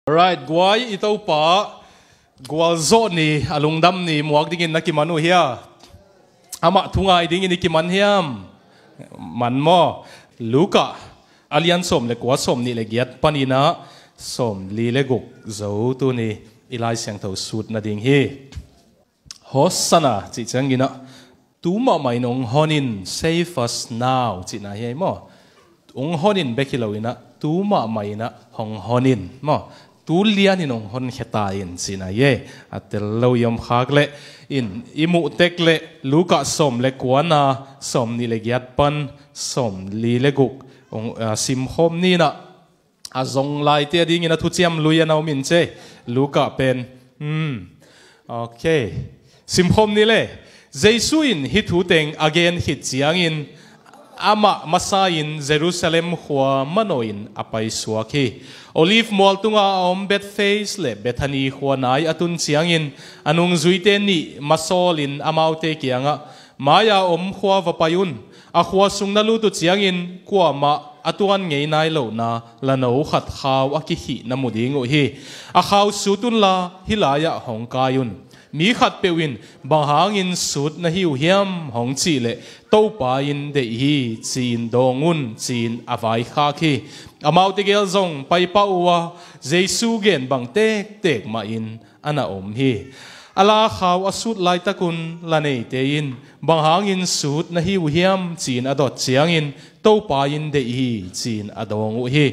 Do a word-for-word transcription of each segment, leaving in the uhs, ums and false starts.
Alright, guai i Topa gualzawh ni, a lungdam ni muak dingin na kiman uh hia? Amah thungai dingin i kiman hiam? Man maw? Luka a lian sawm le kua, sawm nih le giat paninah sawm li le guk zo tuni i Lai Siangtho sut nading hi. Hosanna cih cianginah tu mahmah in hong honin, save us now cihna hi ei maw? Hong honin bek hi loinah tu mahmah inah hong honin maw? Tu lianin hong honkhia ta in cihna hi ei. A tel lo i om khak leh in i muh tek leh Luka sawm le kuana sawm nih le giat pan sawm li le guk hong, ah, simkhawm ninah a zong laite a dingin a thuciam lui a na om in ce. Luka pen. Hmm. Ok. Simkhawm ni le. Jesu in hih thu teng a gen khit ciangin amah masa in Jerusalem khua manawhin a paisuak hi. Olive mual tunga a om Bethphage le Bethany khua nai a tun ciangin a nungzuite nih masawlin amaute kiangah, "Mai-a om khua va pai un. A khua sung na lut uh ciangin kuamah a tuan ngei nai lohna lano khat khau a kikhih na mu ding uh hi. A khau sut unla hih lai-ah hong kai un. Mi khatpeuh in bang hangin sut na hi uh hiam hong cih leh Topa in deih hi ci-in dawng un," ci-in a vaikhak hi. Amaute gel zong paipah uh a Jesu gen bang tektek mahin a na om hi. A la khau a sut laitakun la neite in, "Bang hangin sut na hi uh hiam?" ci-in a dot ciangin Topa in deih hi ci-in a dawng uh hi.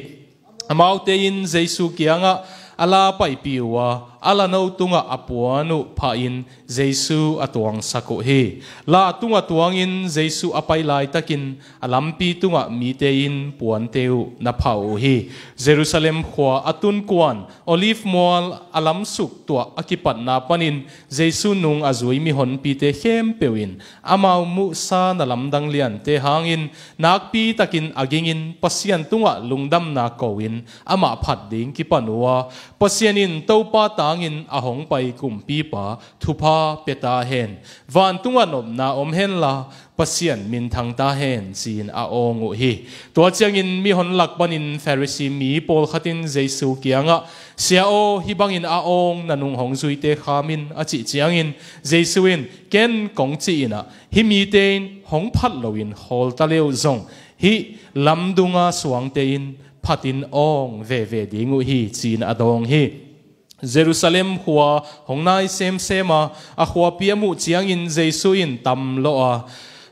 Amaute in Jesu kiangah a la paipih uh a, a lano tungah a puan uh phahin Jesu a tuangsak uh hi. La tungah tuangin Jesu a pai laitakin a lampi tungah mite in puante uh na phah uh hi. Jerusalem khua a tun kuan Olive mual a lamsuk tuah a kipatna panin Jesu nung a zui mihonpite khempeuh in amau muhsa na lamdang liante hangin nakpitakin a gingin Pasian tungah lungdamna ko-in amah phat ding kipan uh a, "Pasian in Topa tangin a hong pai kumpipa thupha pia ta hen. Vantungah nopna om henla Pasian minthang ta hen," ci-in a awng uh hi. Tua ciangin mihon lak panin Pharisee mi pawlkhat in Jesu kiangah, "Sia aw, hih bangin a awng na nung hong zuite kham in," a cih ciangin Jesu in, "Ken kong cih inah, hih mite in hong phat loin khawl ta le uh zong hih lamdunga suangte in phatin awng veve ding uh hi," ci-in a dawng hi. Jerusalem khua hong nai semsem a, a khuapi a muh ciangin Jesu in tam lawh a,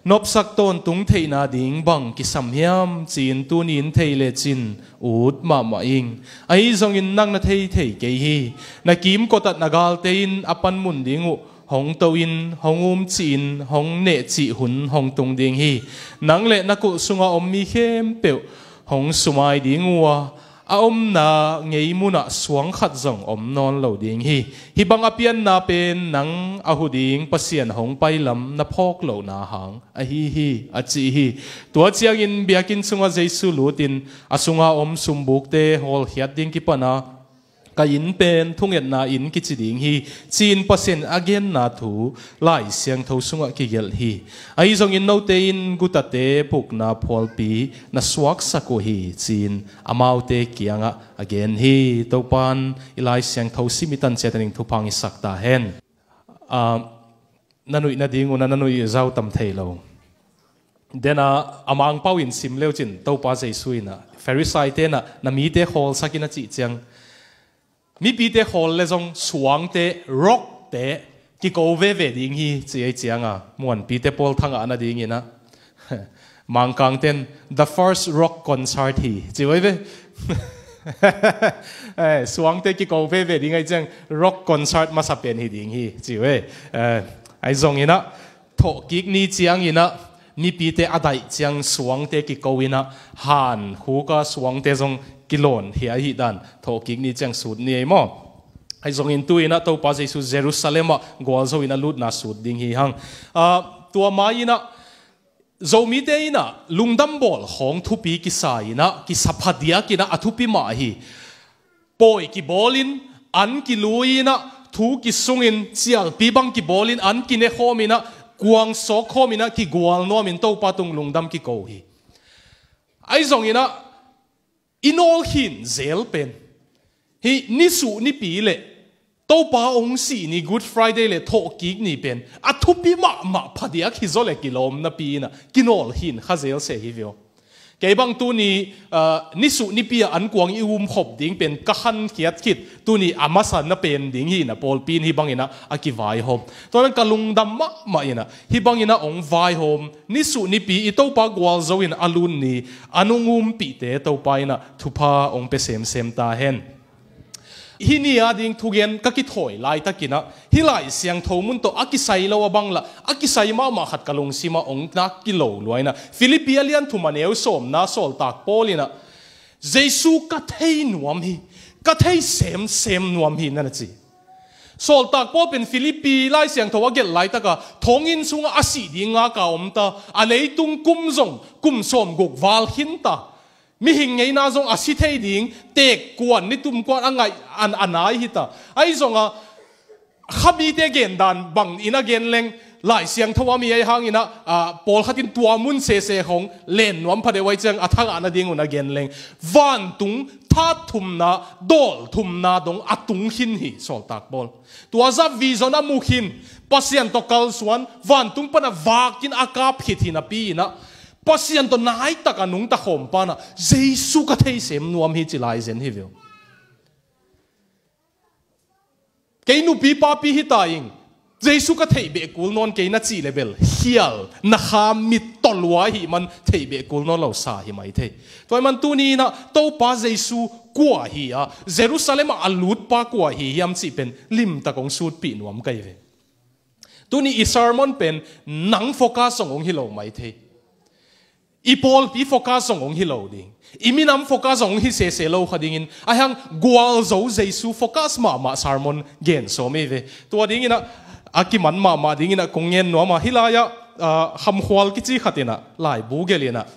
"Nopsak tawntung theihna ding bang kisam hiam?" ci-in tuni in thei lecin ut mahmah ing. Ahi zongin nang na thei thei kei hi. Na kimkot ah na galte in a panmun ding uh hong to-in, hong umcih-in, hong nehcih hun hong tung ding hi. Nang le na kulh sunga om mi khempeuh hong sumai ding uh a, a omna ngei munah suang khat zong om nawn lo ding hi. Hih bang a pianna pen nang a hu ding Pasian hong pai lam na phawk lohna hang ahi hi, a ci hi. Tua ciangin biakinn sungah Jesu lutin a sunga om sumbukte hawlkhiat ding kipana, "Ka inn pen thungetna inn kici ding hi," ci-in Pasian a genna thu Lai Siangtho sungah kigelh hi. Ahi zongin note in gutate pukna phualpi na suaksak uh hi, ci-in amaute kiangah a gen hi. Topan i Lai Siangtho sim i tan ciat a ding thupha hong hisak ta hen. Ah, na nuih nading un a na nuih zau tam thei lo. Dena a Mangpau in sim leucin Topa Jesu inah Pharisee-te inah, "Na mite khawlsak in," a cih ciang, mipite khawl le zong suangte, rockte kiko veve ding hi ci ei cianga, muanpite pawl thangah nadinginah Mangkangten, "The first rock concert hi," ci uh ei ve. Eh, suangte kiko veve ding ei ciang rock concert masa pen hi ding hi ci uh ei. Eh, ahi zonginah thawhkik ni cianginah mipite a daih ciang suangte kiko inah han khuka suangte zong kilawn hi ahi dan thawhkik ni ciang sut ni ei maw? Ahi zongin tu inah Topa Jesu Jerusalem ah gualzo inah lutna sut ding hi hang. Ah, tua mai inah Zomite inah lungdam bawl khawng thupi kisa inah, kisa phadiak inah a thupi mah hi. Pawi kibawlin, an kilui inah, thu kisungin, cialpi bang kibawlin, an kinekhawm inah, kuang sawkkhawm inah, kigual nuamin Topa tung lungdam kiko hi. Ahi zonginah i nawlkhin zel pen, Hih nisuh nipi le Topa hong sih ni, Good Friday le thawhkik ni pen a thupi mahmah phadiak hi zaw le kilawm napi inah kinawl khin kha zel se hi vio. Kei bang tuni, ah, nisuh nipi ah ankuang i umkhop ding pen ka khankhiat khit tuni a masa na pen ding hi inah pawlpi in hih bang inah a kivaihawm. Tua pen ka lungdam mahmah inah hih bang inah hong vaihawm, nisuh nipi i Topa gualzo in a lun ni a nung umpihte Topa inah thupha hong pia semsem ta hen. Hih ni a ding thugen ka kithawi laitakinah hih Lai Siangtho mun tawh a kisai lo a bang lah a kisai mahmah khat ka lungsimah hong nak kilo luainah Filipi a lian thum a neu sawmna sawltak Paul inah Jesu ka thei nuam hi, ka thei semsem nuam hi na na ci. Sawltak Paul pen Filipi Lai Siangtho a gelh laitaka thonginn sungah a sih ding ngaka om ta, a leitung kum zong kum sawmguk val khin ta, mihing ngeina zong a si thei ding teek kuan, nitum kuan a ngaih an a nai hita. Ahi zonga khamite gendan bangin a gen leng Lai Siangtho a mi ahi hanginah, ah, pawlkhat in tua mun sese hong len nuam phadeuh ahi ciang a thangah nadingun a gen leng vantung that thumna, dawl thumna dong a tung khin hi sawltak Paul. Tua zah vision a mu khin, Pasian tawh kalsuan, vantung pana vakin a kap khit hi napi inah Pasian tawh naitak a nungta khawm panah Jesu ka theisem nuam hi ci lai zen hi veu. Kei nupi papi hi ta ing, Jesu ka theih beh kul nawn kei na cih le bel khial, na kha mit tawh lua ahih man theih beh kul nawn lo sa hi mai thei. Tua ahih man tuni inah Topa Jesu kua hi a, Jerusalem ah a lutpa kua hi hiam cih pen limtak hong sutpih nuam ka hi ve. Tuni i sermon pen nang focus zong hong hi lo mai thei. I pawlpi focus zong hong hi lo ding, i minam focus zong hong hi sese lo kha dingin ahi hang gualzo Jesu focus mahmah sermon gen sawm hi ve. Tua dinginah a kiman mahmah dinginah kong ngen nuam a, hih lai-ah, ah, Khamkhual kici khat inah laibu gelh inah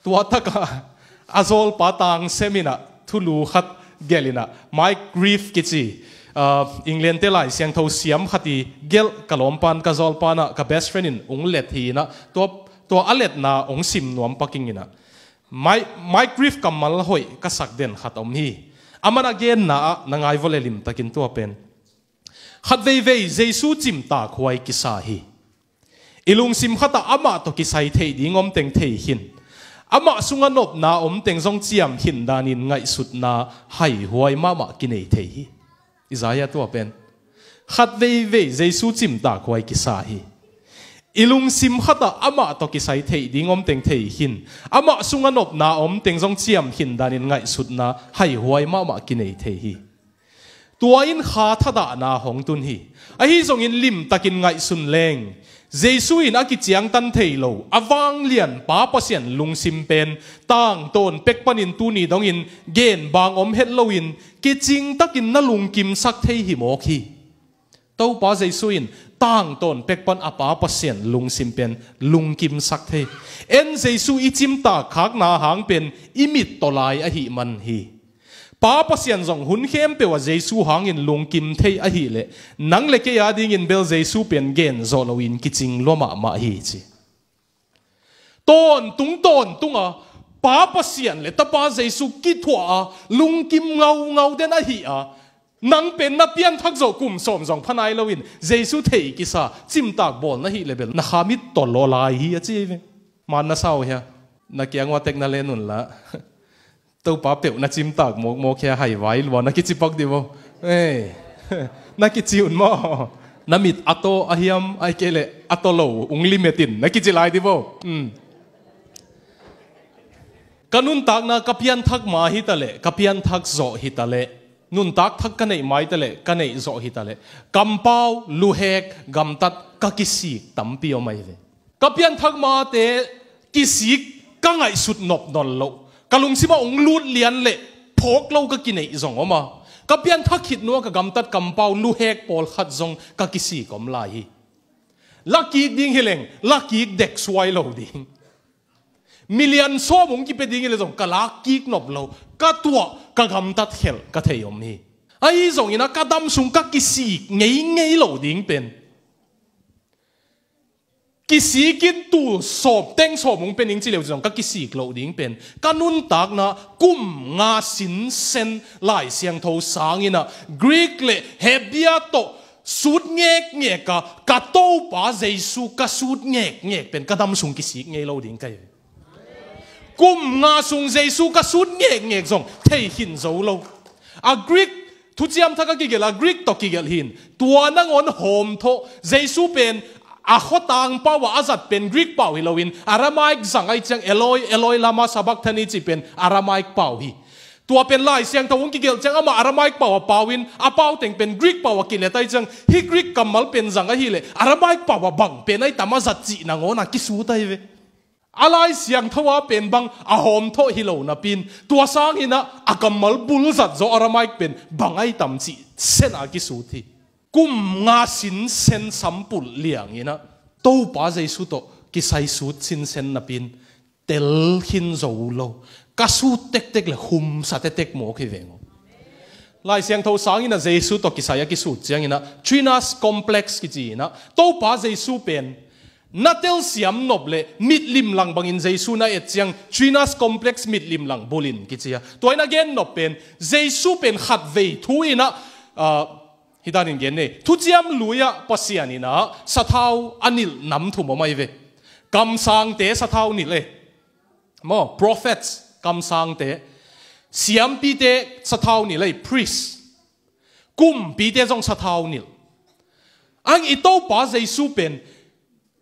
tua takah a zawlpa tang sem inah thulu khat gelh inah Mike Reeve kici, ah, England te Lai Siangtho siam khat i gelh ka lawmpan, ka zawlpan ah ka best friend in hong let hi inah tua, tua a letna hong sim nuam paking inah Mike, Mike Reeve kammal hoih ka sak den khat om hi. Aman a genna ah na ngai vawle limtakin tua pen. Khat veivei Jesu cimtak huai kisa hi. I lungsim khatah amah tawh kisai theih ding om teng thei khin. Amah sungah nopna om teng zong ciam khin danin ngaihsutna haihuai mahmah kinei thei hi. Isaiah tua pen. Khat veivei Jesu cimtak huai kisa hi. I lungsim khatah amah tawh kisai theih ding om teng thei khin. Amah sungah nopna om teng zong ciam khin danin ngaihsutna haihuai mahmah kinei thei hi. Tua in kha thadahna hong tun hi. Ahi zongin limtakin ngaihsun leng Jesu in a kiciangtan thei lo a vanglian Pa Pasian lungsim pen tangtawn pek panin tuni dongin genbang om het loin kicingtakin na lungkimsak thei hi mawk hi. Topa Jesu in tangtawn pek pan a Pa Pasian lungsim pen lungkimsak thei. En Jesu i cimtak khakna hang pen i mit tawlai ahih man hi. Pa Pasian zong hun khempeuh a Jesu hangin lungkim thei ahileh nang le kei a dingin bel Jesu pen gen zawh loin kicing lua mahmah hi ci. Tawntung tawntunga Pa Pasian le Tapa Jesu kithuah a lungkim ngaungau den ahi a, nang pen na pianthak zawh kum sawm zong pha nai loin Jesu thei kisa cimtak bawl na hih le bel na kha mit tawlawlai hi a ci ve. Man na sau hia? Na kiang ua tek na len unla Topa peuh na cimtak mawkmawk hia, haivai lua na kici pak di vo. Ei, na kici un maw? Na mit a taw a hiam ai kei leh a taw lo ung limetin na kici lai di vo. Ka nuntakna ka pianthak ma hitaleh, ka pianthak zawh hitaleh, nuntak thak ka neih ma hitaleh, ka neih zawh hitaleh, kampau, luhek, gamtat ka kisik tampi om ahi ve. Ka pianthak mate kisik ka ngaihsut nopnol loh, ka lungsimah ong lut lian leh phawk lo ka kineih zong om a, ka pianthak khit nua ka gamtat kampau luhek pawlkhat zong ka kisik om lai hi. Lakik ding hileng lakik deksuai lo ding. Milian sawm ong kipia ding hileh zong ka lakkik nop lo, ka tuah ka gamtat khelh ka thei om hi. Ahi zongin a ka dam sung ka kisik ngeingei lo ding pen Kisik in tul sawm, teng sawm hong pia ning ci leu zong ka kisik loh ding pen, ka nuntakna kum nga sinsen Lai Siangtho sang in ah Greek le Hebrew tawh sut ngekngek a, ka Topa Jesu ka sut ngekngek pen ka dam sung kisik ngei lo ding ka hi. Kum nga sung Jesu ka sut ngekngek zong thei khin zo lo. A Greek, Thuciam Thak a kigelh a Greek tawh kigelh hi in, tua nangawn hawmthawh, Jesu pen a khuatang pau a a zat pen Greek pau hi loin, Aramaic zang ahih ciang Eloi, Eloi, lama sabachthani cih pen Aramaic pau hi. Tua pen Lai Siangtho hong kigelh ciang amah Aramaic pau a pau in, a pau teng pen Greek pau a kilet ahih ciang, hih Greek kammal pen zang ahih leh Aramaic pau a bang pen ahi tam a zat cih nangawn a kisut ahi ve. A Lai Siangtho a pen bang a hawmthawh hi lo napi in, tua sang in ah a kammal bul zat zaw Aramaic pen bang ahi tam cih sen a kisut hi. Kum nga sinsen sampulh liang in ah Topa Jesu tawh kisai sut sinsen napi in tel khin zo lo. Ka sut tektek le humsa tektek mawk hi veng aw. Lai Siangtho sang in ah Jesu tawh kisai a kisut ciang in ah Trinus complex kici in ah, Topa Jesu pen na telsiam nop le mitlim lang bangin Jesu na et ciang Trinus complex mitlim lang bul in kici a. Tua in a gen nop pen Jesu pen khatvei thu in ah, ah, hih dan in gen ni. Thuciam Lui ah Pasian in ah sathau a nilh nam thum om ahi ve. Kamsangte sathau nilh e. Maw, prophets, kamsangte. Siampite sathau nilh e, priest. Kumpite zong sathau nilh. Ang i Topa Jesu pen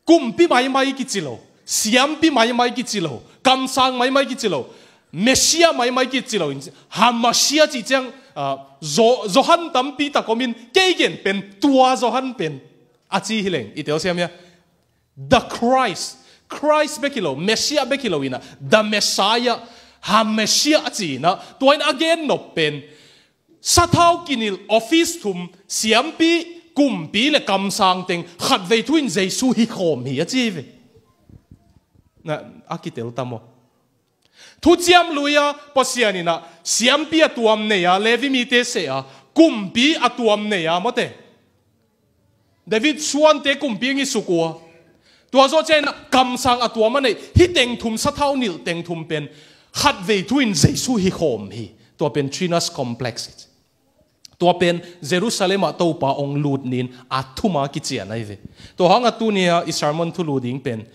kumpi maimai kici lo, siampi maimai kici lo, kamsang maimai kici lo, Messiah maimai kici lo. Hamasiah cih ciang, ah, Zo-, Johan tampi tak om in, kei gen pen tua Johan pen a ci hi leng i telsiam hia? The Christ, Christ bek hi lo, Messiah bek hi lo in ah, the Messiah, Hamasiah a ci in ah, tua in a gen nop pen sathau kinilh office thum, siampi, kumpi le kamsang teng khatvei thu in Jesu hi khawm hi a ci hi ve. Na, a kitel tam aw. Thuciam Lui ah Pasian in ah siampi a tuam nei a, Levi mite seh a, kumpi a tuam nei a, mawte. David suante kumpi ang i suk uh a, tua zawh ciangin kamsang a tuam a neih, hih teng thum, sathau nilh teng thum pen khatvei thu in Jesu hi khawm hi. Tua pen Trinus complex hi. Tua pen Jerusalem ah Topa hong lut ni in a thum a kician ahi ve. Tua hang a tuni a i sermon thulu ding pen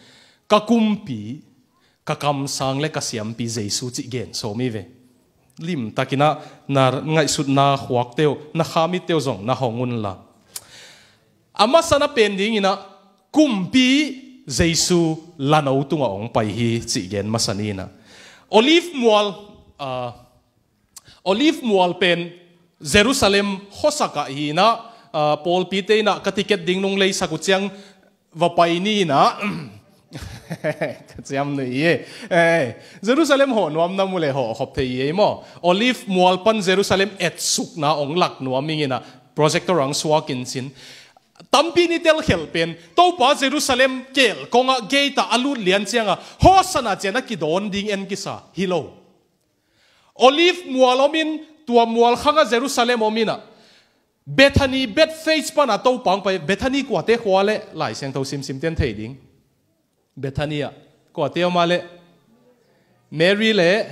ka kumpi, ka kamsang le ka siampi Jesu cih gen sawm hi ve. Limtakin ah na ngaihsutna khuakte uh, na kha mitte uh zong na hong unla. A masa na pen dingin ah kumpi Jesu lano tungah hong pai hi cih gen masa ni in ah. Olive mual, ah, Olive mual pen Jerusalem khuasak ah hi in ah, ah, pawlpite in ah ka ticket ding nong leisak uh ciang va pai ni in ah. Ka ciam nuih hi e. Eh, Jerusalem hawh nuam na mu le hawh khop thei hi e maw. Olive mual pan Jerusalem etsukna hong lak nuam ing in ah, projector hong suak in cin. Tampi ni telkhelh pen Topa Jerusalem kel kong ah gate ah a lut lian ciang a Hosanna ci in a kidawn ding en kisa hi lo. Olive mual om in, tua mual khang ah Jerusalem om in ah, Bethany, Bethphage pan a Topa hong pai. Bethany kuate khua le, Lai Siangtho simsim ten thei ding. Bethany ah kuate om a le, Mary le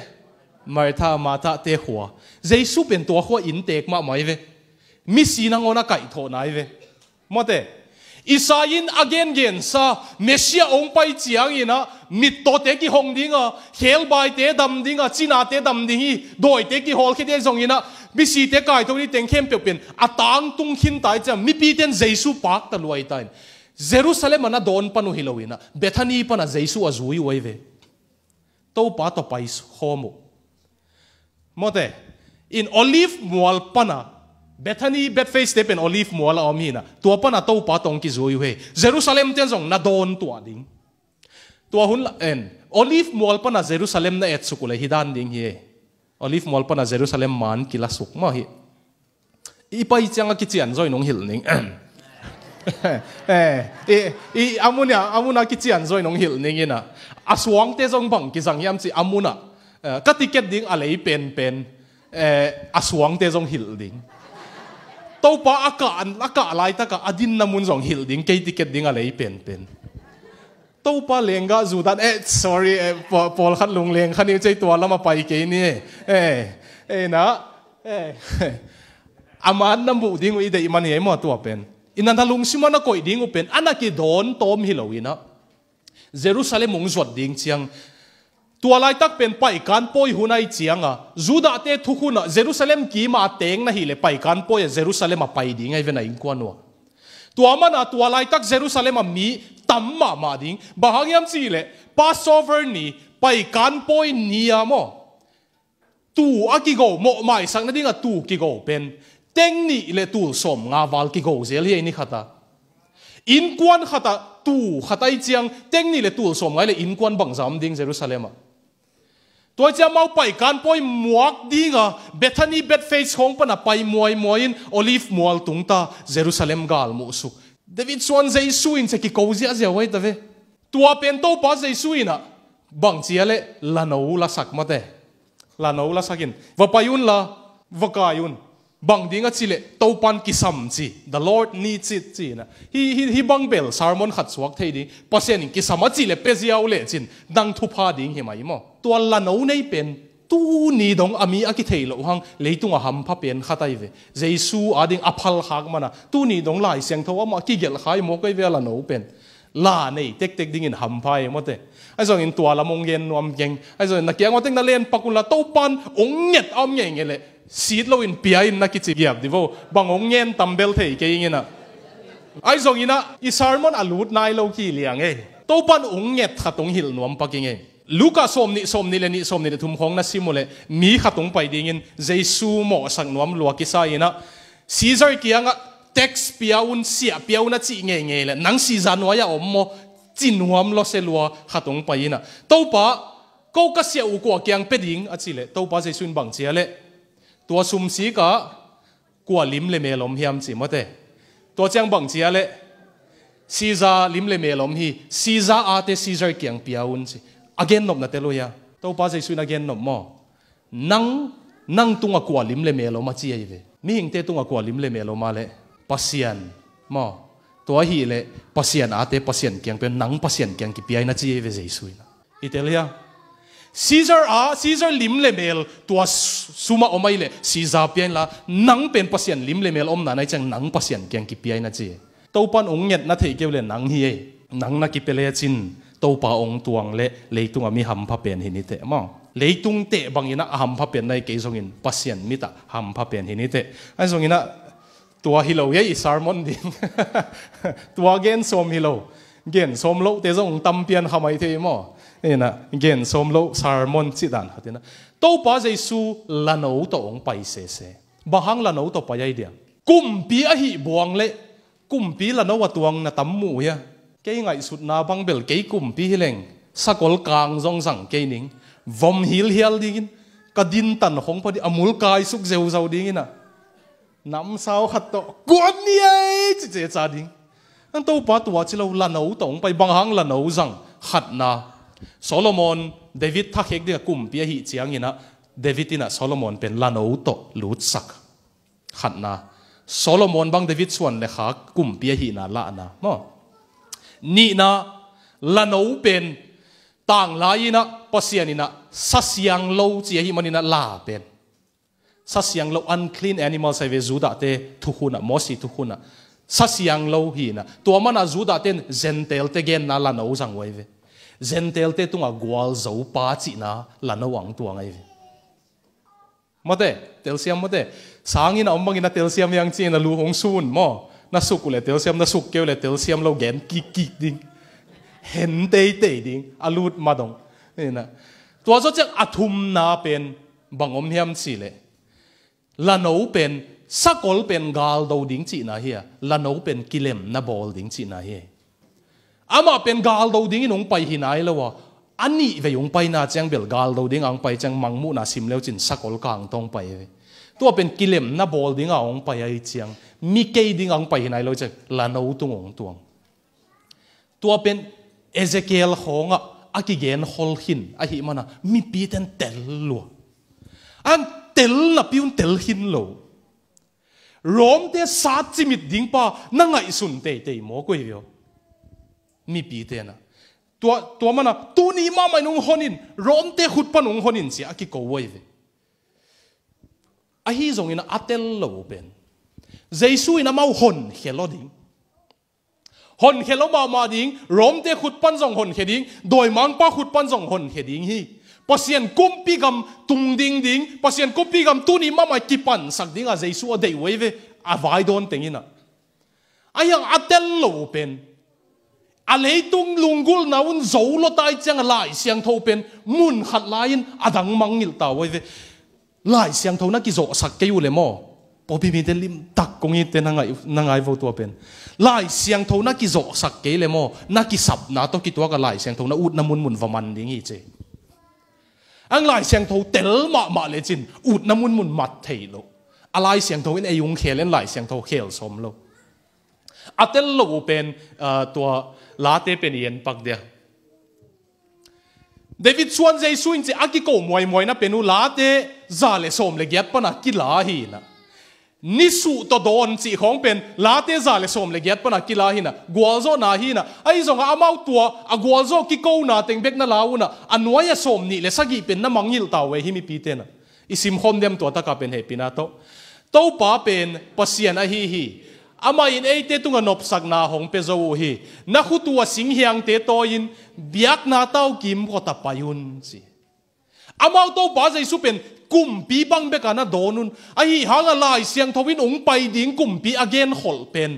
Martha, Martha te khua. Jesu pen tua khua inntek mahmah hi ve. Misi nangawn a kaihthawhna hi ve. Mawte, Isai in a gengensa Messiah hong pai ciangin ah mittawte kihong ding a, khebaite dam ding a, cinate dam ding hi, dawite kihawlkhia ding zongin ah, misite kaitho ni teng khempeuh pen a tangtung khin ta hi ciang, mipite in Jesu pakta luai ta in, Jerusalem ah na dawn pan uh hi lo in ah, Bethany pan a Jesu a zui uh ahi ve. Topa tawh pai khawm uh. Mawte, in Olive mual pan a, Bethany, Bethphage te pen Olive mual a om hi in ah, tua pan a Topa tawh hong kizui uh hi. Jerusalem ten zong na dawn tuah ding. Tua hun la en, Olive mual pan a Jerusalem na etsuk uh le hi dan ding hi e. Olive mual pan a Jerusalem man kila suk mah hi. I pai ciang a kician zaw in hong hilh ning. Eh, i, i, a mun ah, a mun ah kician zaw in hong hilh ning in ah. A suangte zong bang kizang hiam cih a mun ah, eh, ka ticket ding a lei penpen, eh, a suangte zong hilh ding. Topa a kah, a kah laitak ah a dinna mun zong hilh ding, kei ticket ding a lei penpen. Topa lenggah Judah, eh, sorry, eh, paw-, pawlkhat lungleng kha ni uh cei, tua lam a pai kei ni, eh, eh, eh, na, eh, a man na muh ding uh i deih man hi ei maw tua pen. Ina na lungsim a na koih ding uh pen, a na kidawn tawm hi lo ina. Jerusalem hong zuat ding ciang. Tua laitak pen paikan pawi hun ahi cianga, Judah-te thukhun ah Jerusalem kim a teng na hih leh paikan pawi ah Jerusalem a pai ding ahi ve na innkuan uh ah. Tua mana tua laitak Jerusalem a mi tam mahmah ding. Bang hang hiam cih leh Passover ni, paikan pawi ni a maw, tuu a kigo, mawh maisak nading a tuu kigo pen teng nih le tul sawmnga val kigo zel hi ei ni khat a. Innkuan khat ah tuu khat ahi ciang teng nih le tul sawmnga le innkuan bangzah om ding Jerusalem ah. Tua ciang amau paikan pawi muak dinga Bethany, Bethphage khawng pana pai muaimuai in Olive mual tungta Jerusalem gal muhsuk. David suan Jesu in cia kiko ziahziah uh ahi ta ve. Tua pen Topa Jesu inah bang cia le lano lasak mate. Lano lasak in va pai unla, va kai un. Bang ding a ci leh Topan kisam ci, the Lord needs it ci inah. Hi, hi, hi bang bel sermon khat suak thei ding. Pasian in kisam a ci leh pia ziau leh cin dang thupha ding hi mai maw. Tua lano nei pen tuni dong a mi a kithei loh hang leitung a hampha pen khat ahi ve. Jesu ading a phalkhak mana tuni dong Lai Siangtho amah kigelh khai mawk ahi ve a lano pen. La nei tektek dingin hampha ei mawte. Ahi zongin tua lam hong gen nuam keng. Ahi zongin na kiang aw tek na len pak unla Topan hong nget a om ngeingei leh sit loin pia in na kici giap di vo. Bang hong ngen tambel thei kei inginah. Ahi zonginah i sermon a lut nai lo ki liang ei. Topan hong nget khat hong hilh nuam pak ingei. Luka sawmnih, sawmnih le nih, sawmnih le thum khawng na sim uh leh mi khat hong pai dingin Jesu mawhsak nuam lua kisa inah Caesar kiangah tax pia un, siah pia un a cih ngeingei leh nang Caesar nuai-ah om maw ci nuam lawse lua khat hong pai inah Topa, ko ka siah uh kua kiang pia ding a cih leh Topa Jesu in bang cia leh tua sumsikah kua lim le mel om hiam ci mawte. Tua ciang bang cia leh Caesar lim le mel om hi, Caesar ate Caesar kiang pia un ci. A gennopna tel uh hia? Topa Jesu in a gennop maw? Nang, nang tungah kua lim le mel om a ci ahi ve. Mihingte tungah kua lim le mel om a leh Pasian maw? Tua ahih leh Pasian ate Pasian kiang pia un, nang Pasian kiang kipia in a ci ahi ve Jesu inah. I tel hia? Caesar a, Caesar lim le mel tua suma om ahi leh Caesar pia inla, nang pen Pasian lim le mel omna na hi ciang nang Pasian kiang kipia in a ci. Topan hong nget na theih kei uh leh nang hi ei. Nang na kipia lecin Topa hong tuang leh leitung a mi hampha pen hi ni teh maw. Leitung teh banginah a hampha pen na hi kei zongin Pasian mitah hampha pen hi ni teh. Ahi zonginah tua hi lo hi ei i sermon ding. Tua gen sawm hi lo. Gen sawm lohte zong tampian kha mai thei maw. Inah gen sawm loh sermon cih dan khatinah Topa Jesu lano tawh hong pai sese. Bang hang lano tawh pai ahi dia? Kumpi ahih buang leh kumpi lano a tuang na tam muh hia? Kei ngaihsutna bang bel kei kumpi hileng sakol kang zong zang kei ning. Vom hilhial dingin ka dintan khong pha ding a mul kaisuk zeuzau dinginah namsau khat tawh kuan ni ei ci ceca ding. An Topa tua ci lo lano tawh hong pai, bang hang lano zang? Khatna, Solomon, David thakhek dingah kumpi ahih cianginah David inah Solomon pen lano tawh lutsak. Khatna, Solomon bang David suan le khak kumpi ahihna lahna maw? Nihna, lano pen tanglai inah Pasian inah sasiang lo ci ahih maninah la pen sasiang lo, unclean animals ahi ve Judah-te thukhunah, Mosi thukhunah. Sasiang lo hinah. Tua manah Judah-te in Gentile-te genna lano zang uh ahi ve. Gentile-te tungah gualzo pa cihna lano ang tuang ahi ve. Mawte, telsiam mawte. Sangin a om bangin a telsiam hiang ci-in a lu hong sun maw? Na suk uh le telsiam, na suk kei uh le telsiam lo gen kikkik ding. Hen teitei ding, a lut madong. Tua zawh ciang a thumna pen bang om hiam cih leh lano pen sakol pen galdo ding cihna hi a, lano pen kilemna bawl ding cihna hi. Amah pen galdo dingin hong pai hi nai lo a, a nih vei hong paina ciang bel galdo dinga hong pai ciang mangmuhna sim leu cin sakol kang tawh hong pai hi. Tua pen kilemna bawl dinga hong pai ahi ciang mi kei dinga hong pai hi nai lo ciang lano tung hong tuang. Tua pen Ezekiel khawngah a kigen khol khin ahih mana mipite in tel lua. An tel napi un tel khin lo. Rom-te sat cimit ding pa na ngaihsun teitei mawk uh hi vio. Mipite na Tua, tua mana tuni mahmah in hong hon in, Rom te khut pan hong hon in ci a kiko uh ahi ve. Ahi zongin a tel lo uh pen Jesu in amau honkhia lo ding. Honkhia lo mahmah ding, Rom te khut pan zong honkhia ding, dawimangpa khut pan zong honkhia ding hi. Pasian kumpi gam tung ding ding, Pasian kumpi gam tuni mahmah kipansak ding a Jesu a deih uh ahi ve, a vai dawn teng in a. Ahi hang a tel lo uh pen, a leitung lunggulhna un zo lo tai ciang a Lai Siangtho pen mun khat lai-in a dang mangngilh ta uh ahi ve. Lai Siangtho na kizawhsak kei uh le maw? Pawlpi mite limtak kong itte na ngai, na ngai vo tua pen. Lai Siangtho na kizawhsak kei le maw? Na kisapna tawh kituak a Lai Siangtho na utna munmun va man ding hi ci. Ang Lai Siangtho tel mahmah lecin utna munmun mat thei lo. A Lai Siangtho in ei hong khel in Lai Siangtho khel sawm lo. A tel lo uh pen, ah, tua Late pen i en pak dia. David suan Jesu in ci a kiko muaimuaina pen uh Late za le sawm le giat pana kila hi na. Nisuh tawh dawn cih khawng pen Late za le sawm le giat pana kila hi na. Gualzawhna hi na. Ahi zongah amau tua a gualzawh kikona teng bek na la uh na, a nuai a sawm nih le sagih pen na mangngilh ta uh e hi mipite na. I simkhawm diam tua taka pen hehpihna tawh. Topa pen Pasian ahi hi. Amah in eite tungah nopsakna hong pia zo uh hi. Na khut uh a singhiangte tawi-in biakna tau kimkot ah pai un ci. Amau Topa Jesu pen kumpi bang bek a na dawn un. Ahi hangah Lai Siangtho in hong pai ding kumpi a genkholh pen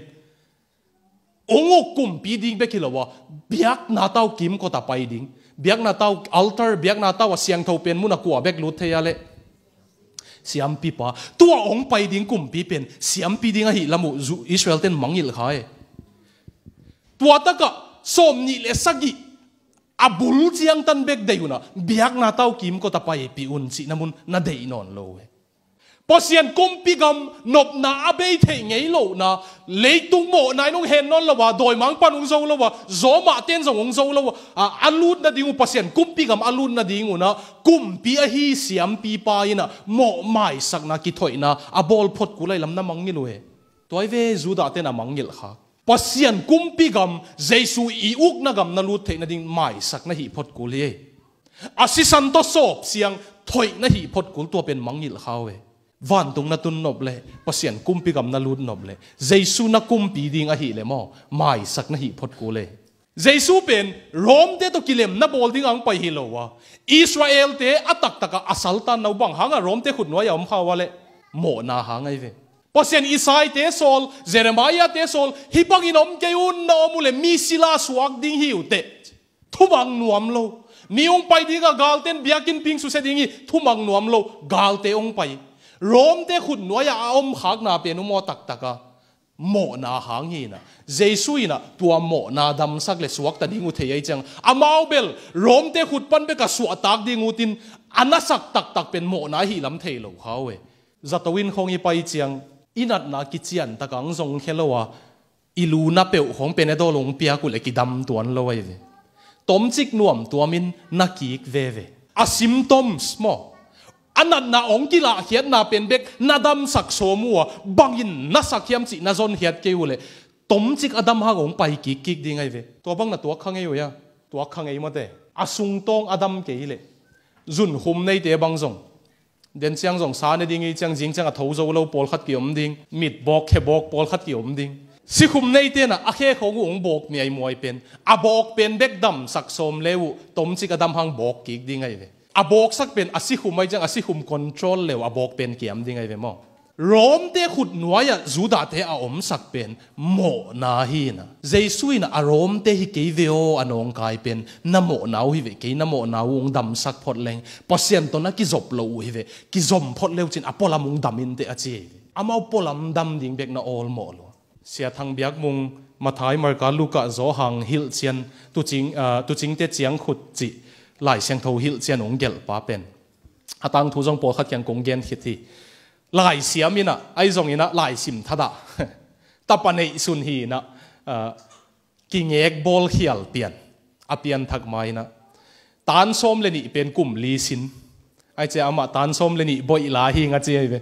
hong uk kumpi ding bek hi lo a, biakna tau kimkot ah pai ding. Biakna tau altar, biakna tau a siangtho pen mun a kua bek lut thei a leh? Siampipa. Tua hong pai ding kumpi pen siampi ding ahi lam uh Israel ten mangngilh kha e. Tua takah sawm nih le sagih a bul ciangtan bek deih un a, biakna tau kimkot ah paipih un cihna mun na deih nawn lo e. Pasian kumpi gam nopna a bei theih ngei lohna, leitung mawhna in hong hen nawn lo a, dawimangpan hong zo lo a, zawmahten zong hong zo lo a, a, a lut nading uh, Pasian kumpi gam a lut nading un a, kumpi ahi siampipa in a, mawh maisakna kithoihna a bawl phot kul ahi lam na mangngilh uh e. Tua hi ve Judah ten a mangngilh kha. Pasian kumpi gam, Jesu i ukna gam na lut theih nading maisak na hih phot kul hi. A sisan tawh sawp siang thoih na hih phot kul tua pen mangngilh kha uh e. Vantung na tun nop le, Pasian kumpi gam na lut nop le, Jesu na kumpi ding ahi le maw, maisak na hih phot kul e. Jesu pen Rom te tawh kilem na bawl ding ang pai hi lo a, Israel te a taktak a a saltan no bang hang a Rom te khut nuai a om kha uh a leh? Mawhna hang ahi ve. Pasian Isai te sawl, Jeremiah te sawl, hih bangin om kei un, na om uh leh mi sila suak ding hi uh teh. Thumang nuam lo. Mi hong pai ding a, galten biakinnpi hong susia ding hi, thumang nuam lo. Galte hong pai. Rom te khut nuai a a om khakna pen uh maw taktak a, mawhna hang hi na. Jesu in a tua mawhna damsak le suakta ding uh thei ahi ciang, amau bel Rom te khut pan bek a suahtak ding uh tin, a nasak taktak pen mawhna ahi lam thei lo kha uh e. Zato inn khawng i pai ciang, i natna kician tak ang zong khia lo a, i lu na peuh khawng Panadol hong piak uh leh kidam tuan lo ahi ve. Tomcik nuam tuamin na kik veve. A symptoms maw, a natna hong kilahkhiatna pen bek na damsak sawm uh a, bangin na sak hiam cih na zonkhiat kei uh leh, tomcik a dam hang hong pai kikkik ding ahi ve. Tua bang na tuak kha ngei uh hia? Tuak kha ngei mate. A sungtawng a dam kei leh, zunkhum neite bang zong den ciang zong sa ne ding i ciang zing ciang a tho zo lo pawlkhat ki-om ding, mit bawk khe bawk pawlkhat ki-om ding. Sikhum neite na a khe khawng uh hong bawk miaimuai pen, a bawk pen bek damsak sawm le uh, tomcik a dam hang bawk kik ding ahi ve. A bawksak pen a sikhum ahi ciang a sikhum control le uh a bawk pen kiam ding ahi ve maw? Rom te khut nuai ah Judah te a omsak pen mawhna hi na. Jesu in a Rom te hi kei ve aw a nawngkai pen, na mawhna uh hi ve, kei na mawhna uh hong damsak phot leng, Pasian tawh na kizop lo uh hi ve, kizom phot le uh cin a pualam hong dam in teh a ci hi ve. Amau pualam dam ding bek na awlmawh lo. Sia Thang Biak Mung, Matthai, Marka, Luka, Johan hilhcian, tucing, ah, tucingte ciangkhut cih Lai Siangtho hilhcian hong gelhpa pen a tangthu zong pawlkhat kiang kong gen khit hi. Laisiam in a, ahi zongin a laisim thadah, tapa neihsun hi in a, ah, kingek bawlkhial pian, a pianthak ma in a, tan sawm le nih pen kum li sin. Ahi ciang amah tan sawm le nih boih la hi ing a ci ahi ve.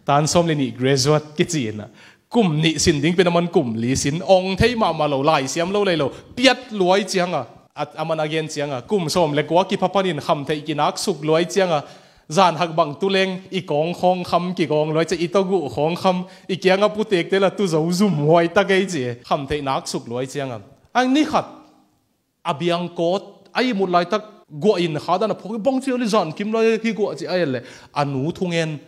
Tan sawm le nih graduate kici in a, kum nih sin ding pen a man kum li sin. Ong thei mahmah lo, laisiam lo lei lo, piat luai ciang a, A, a man a gen cianga, kum sawm le kua kipha panin khamtheih kinaksuk luai cianga, zan hak bang tu leng i kawng khawng kham kigawng luai cia, i tawguh khawng kham, i kianga putekte la tu zo zum huai ta kei ci, khamtheih naksuk luai cianga. Ang ni khat a biang kawt a ihmut laitak guah in kha dan a phawk, bang ci a li zan kim lai hi guah ci a en le, a nu thungen,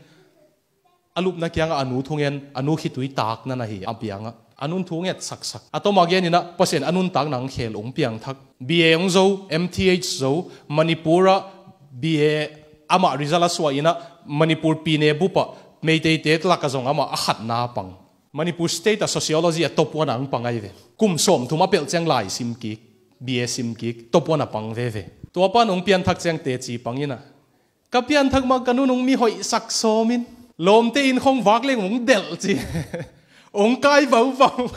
a lupna kianga a nu thungen, a nu khitui takna na hi a bianga. A nun thu nget saksak. A toma geninah Pasian a nuntak nang khel ung piangthak. B A ung zo, M T H zo, Manipur ah B A amah result a suah inah Manipur pine bupah Meiteite laka zong amah a khatna pang. Manipur State a sociology a top one ang pang ai ve. Kum sawm thum a pelh ciang lai sim kik, B A sim kik, top one a pang veve. Tua pan ung pianthak ciang teci pang inah, ka pianthak mah ka nun ung mi hoih sak sawmin, lawmte in khong vak leng ung delh ci. Ung kai vauvau.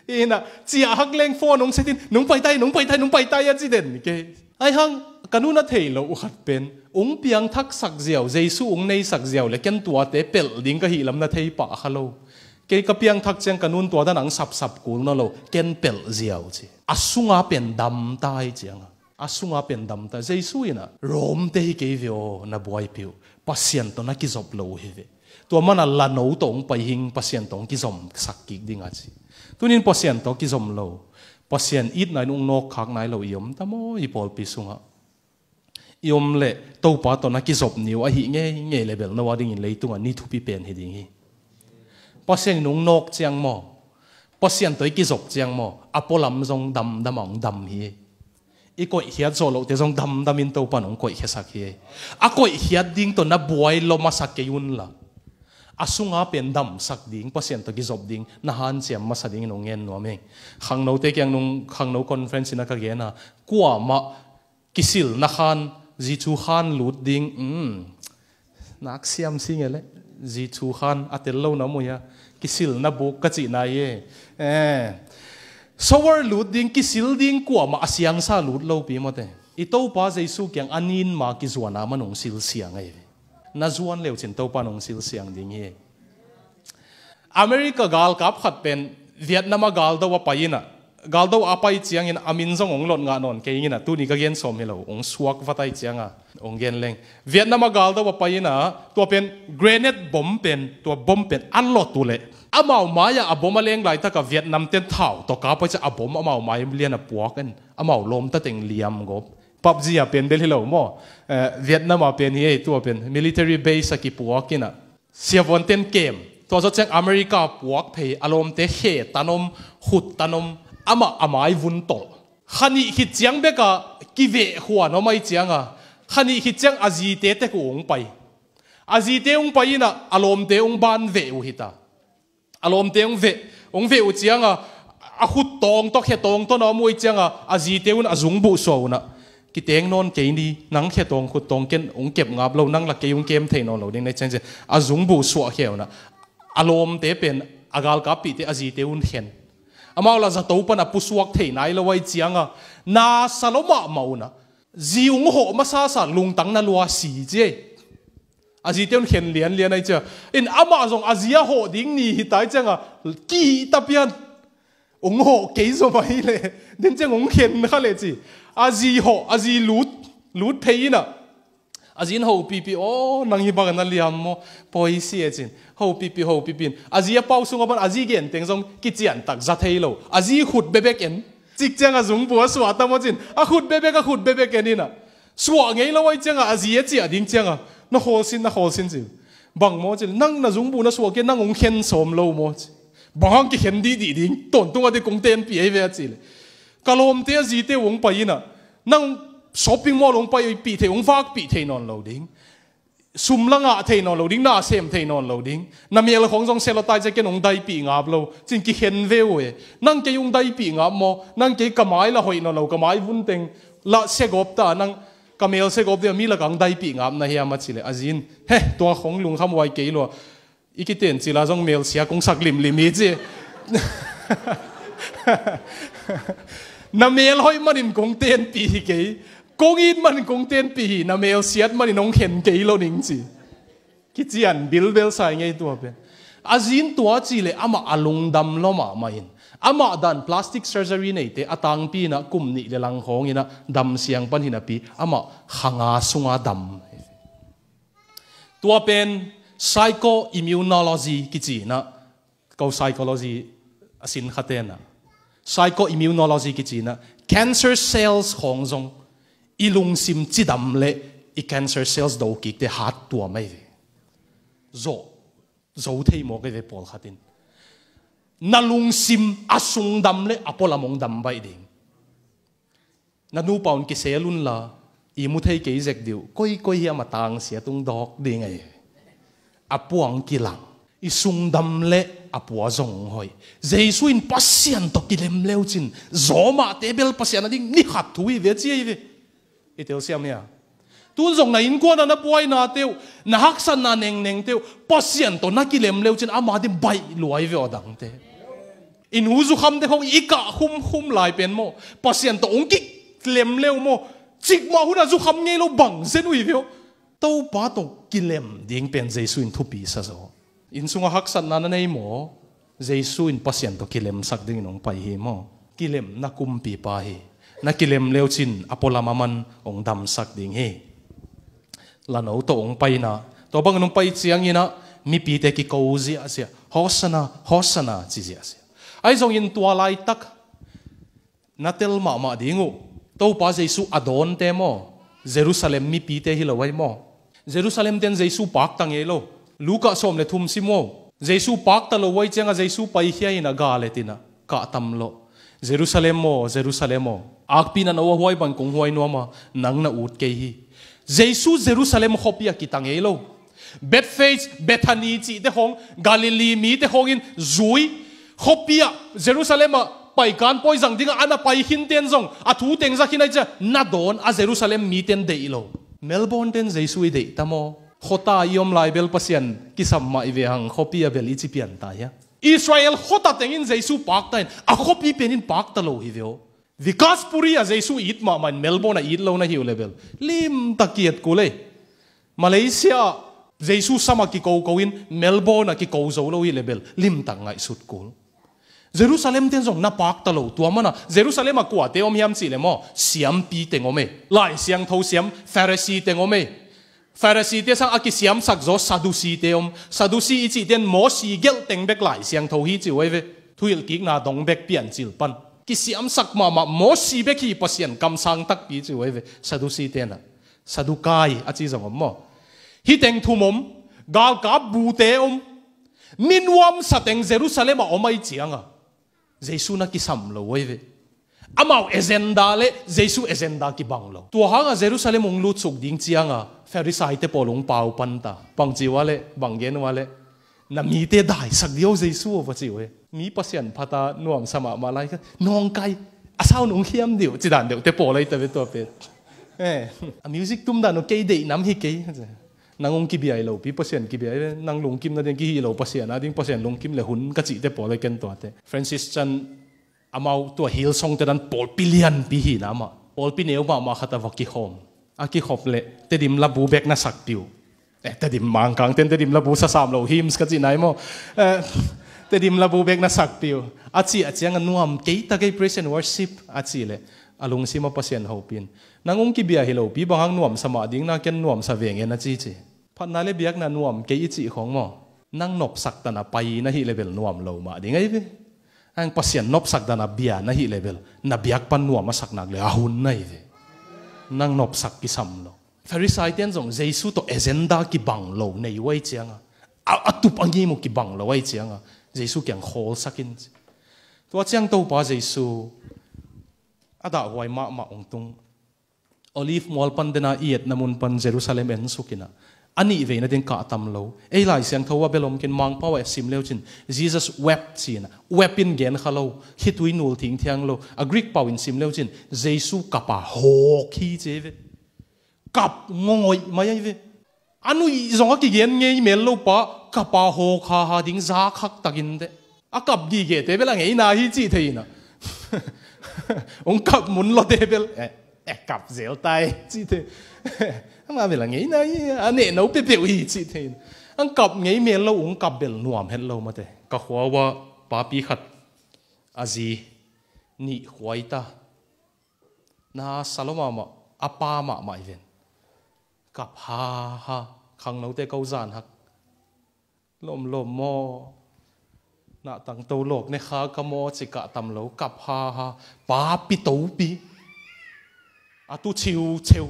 Inah ciah hak leng phone ung setin, nung paitai, nung paitai, nung paitai a ci den kei. Ai hang, ka nun a thei lo uh khat pen, ung piangthak sak ziau, Jesu ung nei sak ziau le ken tuate pelh ding ka hih lam na thei pah kha lo. Kei ka piangthak ciang ka nun tua dan ang sapsap kul nawn lo, ken pelh ziau ci. A sunga pen damtai cianga. A sunga pen damta. Jesu inah, Rom te hi kei ve aw, na buaipih uh. Pasian tawh na kizop lo uh hi ve. Tua mana lano tawh ung pai hing, Pasian tawh ung kizomsak kik dinga ci. Tunin Pasian tawh kizom lo, Pasian itna in ung nawkkhak nai lo i om ta maw i pawlpi sungah? I om le Topa tawh na kizop ni uh ahi ngeingei le bel no a dingin leitungah ni thupi pen hi ding hi. Pasian in ung nawk ciang maw, Pasian tawh i kizop ciang maw, a pualam zong damdam a ung dam hi. I koihkhiat zawh lohte zong damdamin Topan ung koihkhiasak hi. A koihkhiat ding tawh na buai lua masa kei unla, a sunga pen damsak ding, Pasian tawh kizop ding na hanciam masa dingin ung ngen nuam hi. Khangnote kiang nung khangno conference ina ka gena, kuamah kisilna khan, zi thu khan lut ding, um, nak siam si nge le, zi thu khan a tel lo na muia, kisilna buk ka cihna i e. Eh. Sower lut ding, kisil ding, kuamah a siangsa lut lopi mawte. I Topa Jesu kiang a nin ma kizuana man ung silsiang ahi ve. Na zuan leucin Topa nung silsiang ding hi. America galkap khat pen Vietnam a galdo a pai inah, galdo a pai ciangin a min zong ong lot ngah nawn kei inah, tuni ka gen sawm hi lo, ong suak vatai cianga ong gen leng. Vietnam a galdo a pai inah, tua pen grenade bomb pen, tua bomb pen a lot uh leh amau mai-ah a bomb a leng laitaka Vietnam ten thau tawh ka pai ciah a bomb amau mai lian a puak in amau lawmta teng liam gawp. PUBG a pen bel hi lo maw? Eh, Vietnam a pen hi ei, tua pen military base a kipuak inah siavuanten kem. Tua zawh ciang America puak phei, a lawmte khe tanom, khut tanom, amah a mai vun tolh. Khanih khit ciang beka kiveh khuan om ai cianga, khanih khit ciang a zite tek uh ung pai. A zite ung pai inah a lawmte ung ban veh uh hita. A lawmte ung veh, ung veh uh cianga, a khut tawng tawh, khe tawng tawh na om uh ai cianga, a zite un a zungbuh suah unah, kiteng nawn kei ni, nang khe tawng khut tawng ken ung kep ngap lo, nang la kei ung kem thei nawn lo ding nei ciang ciang, a zungbuh suah khe unah, a lawmte pen a galkappihte a zite un khen. Amau la zato pan a pusuak thei nai lo ai cianga, na sa lo mahmah unah, zi ung hawh masasa lungtang na lua si ci ei. A zite un khen lianlian ai cia. In amah zong a zi a hawh ding ni hi tai cianga kihta pian. Ung hawh kei zaw mah hi leh. Den ciang ung khen kha leh ci. A zi hawh, a zi lut, lut phei inah. A zi in hopihpih, aw, nang hi bang na liam maw? Pawi si e cin. Hopihpih, hopihpih in. A zi a pau sungah pan, a zi genteng zong kiciantak za thei lo. A zi khut bebek en. Cik ciang a zungbu a suah ta maw cin. A khut bebek, a khut bebek en inah. Suah ngei lo ai cianga, a zi a ciah ding cianga, na khawlsin, na khawlsin ci. Bang maw ci, nang na zungbu na suah kei, nang ung khen sawm lo maw ci. Bang hang kikhen dihdih ding, tawntung a ding kong tenpih ei ve a ci le. Ka lawmte a zite ung pai inah, nang shopping mall ung paipih thei, ung vakpih thei nawn lo ding. Sum la ngah thei nawn lo ding, na sem thei nawn lo ding. Na mel khawng zong sia lo tai cia ken ung daipih ngap lo. Cin kikhen ve uh e. Nang kei ung daipih ngap maw? Nang kei ka mai la hoih nawn lo, ka mai vun teng la sia gawp ta, nang ka mel sia gawp dia mi la kang daipih ngap na hiam a ci le. A zin, he, tua khawng lungkham huai kei lua. I kiten cila zong mel sia kong sak limlim hi ci. Na mel hoih manin kong tenpih hi kei. Kong it man kong tenpih hi, na mel siat manin hong khen kei lo ning ci. Kician bilbel sai ngei tua pen. A zin tua ci le amah a lungdam lo mahmah in. Amah dan plastic surgery neite a tangpi inah kum nih le lang khawng inah damsiang pan hinapi amah kha nga sunga dam. Tua pen psychoimmunology kici inah, ko psychology a sin kha tenah, psychoimmunology kici inah cancer cells khawng zong i lungsim cidam le i cancer cells do kikte hat tuam ahi ve. Zo, zo thei mawk ahi ve pawlkhat in. Na lungsim a sungdam le a pualam hong dam baih ding. Na nupa un kisel unla, i mu thei kei zek dih uh, koi koi hiam a tangsia tung dawk ding ahi. A puang kilang, i sungdam le a pua zong hong hoih. Jesu in Pasian tawh kilem leucin, zawmahte bel Pasian a ding ni khat thu hi ve ci ahi ve. I telsiam hia? Tun zong na innkuan a na buainate uh, na haksatna nengnengte uh, Pasian tawh na kilem leucin ama ding baih luai ve aw dangte. I nu zukhamte khong i kah khumkhum lai pen maw, Pasian tawh hong kilem leu maw, cikmah hunah zukham ngei lo bang zen uh hi ve aw. Topa tawh kilem ding pen Jesu in thupi sa zaw. Inn sungah haksatna na nei maw, Jesu in Pasian tawh kilemsak dingin hong pai hi maw. Kilemna kumpipa hi. Na kilem leucin a pualam a man hong damsak ding hi. Lano tawh hong paina, tua bangin hong pai cianginah mipite kiko ziahziah, Hosanna, Hosanna ci ziahziah. Ahi zongin tua laitak na tel mahmah ding uh. Topa Jesu a dawnte maw, Jerusalem mipite hi lo ahi maw. Jerusalem ten Jesu pakta ngei lo. Luka sawm le thum sim aw. Jesu pakta lo ahi cianga Jesu paikhia inah ga le tinah kahtam lawh. Jerusalem aw, Jerusalem aw, akpi na no a huai bang kong huai nuama nang na ut kei hi. Jesu Jerusalem khuapi a kita ngei lo. Bethphage, Bethany cihte khawng, Galilee mite khawngin zui, khuapi ah, Jerusalem ah paikan pawi zang dingah a na pai khinten zong a thu teng za khin ahi cia na dawn a Jerusalem miten deih lo. Melbourne ten Jesu i deih ta maw? Khuata i om lai bel Pasian kisam mah i ve hang, khuapi a bel i ci pian ta hia? Israel khuata tengin Jesu pakta in a khuapi penin pakta lo hi ve aw. Vikas Puri a Jesu it mahmah in Melbourne a it lo na hi uh le bel limtak kiat kul ei. Malaysia ah Jesu sam a kikoko in Melbourne a kiko zo lo hi le bel limtak ngaihsut kul. Jerusalem ten zong na pakta lo, tua mana Jerusalem a kuate om hiam cih le maw, siampi teng om ei. Lai Siangtho siam Pharisee teng om ei. Pharisee-te sang a kisiamsak zaw Sadducee-te om. Sadducee i cihte in Mosi gelh teng bek Lai Siangtho hi ci uh ahi ve. Thuhilhkikna dong bek Piancil pan kisiamsak mahmah Mosi bek hi Pasian kamsang takpi ci uh ahi ve. Sadducee-te na, Sadukai a ci zong om maw. Hih teng thum om. Galkap bute om. Mi nuamsa teng Jerusalem ah om ahi cianga Jesu na kisam lo ahi ve. Amau agenda le Jesu agenda kibang lo. Tua hanga Jerusalem hong lutsuk ding cianga Farisai-te pawl hong pau panta. Bang ci uh a le, bang gen uh a le, na mite daisak dih aw Jesu aw va ci uh e. Mi Pasian phata nuamsa mahmah lai kha nawngkai a sau nung khiam dih uh ci dan deuhte pawl ahi ta ve tua pen. Eh, a music tum dan uh kei deih nam hi kei. Nang hong kibia hi lopi Pasian kibia hi ve. Nang lungkim nading kihih lo Pasian a ding Pasian lungkim le hun ka cihte pawl ahi ken tuate. Francis Chan amau tua Hillsong-te dan pawlpi lianpi hina mah, pawlpi neu mahmah khat a va kikhawm. A kikhop le Tedim labu bek na sakpi uh. Eh, Tedim Mangkang ten Tedim labu sasam lo hymns ka cih nai maw. Eh, Tedim labu bek na sakpi uh a cih a cianga nuam kei ta kei praise and worship a cih le a lungsim a Pasian hopin nang hong kibia hi lopi bang hang nuamsa mah ding na ken nuamsa veng en a ci ci. Phatna le biakna nuam kei i cih khawng maw, nang nopsak tana pai na hih le bel nuam lo mah ding ahi ve. Ang Pasian nopsak tana bia na hih le bel na biak pan nuam a sak nak le a hun na hi ve. Nang nopsak kisam lo. Farisai-te in zong Jesu tawh agenda kibang lo nei uh ahi cianga, a, a tup a ngim uh kibang lo ahi cianga Jesu kiang khawlsak in ci. Tua ciang Topa Jesu a dahhuai mahmah hong tung. Olive mual pan dena i etna mun pan Jerusalem en sukina a nih veina ding kah tam lo. Ei Lai Siangtho a belom kin Mangpau a sim leucin Jesus wept cina, wept in gen kha lo, khitui nul thingthiang lo. A Greek pau in sim leucin Jesu kapa hawk hi ci ve. Kap ngongoi mai ahi ve. A nuih zong a kigen ngei mel lo pa kapa hawk haha ding za khak takin te. A kap gigete bel a ngeina hi cih thei ina. Hong kap mun lawte bel eh, eh kap zel tai cih thei. Ama bel a ngeina hi a nehno pepeuh hi cih thei ina. Ang kap ngei mel lo hong kap bel nuam het lo mate. Ka khua ua papi khat A zi nih khuai ta. Na sa lo mahmah, a pa mahmah i ven. Kap ha ha, khangnote ko zan hak. Lomlom maw? Nahtang to lawk ne kha ka maw ci kah tam lo, kap ha ha. Pa pi to pi. A tu chiu chiu.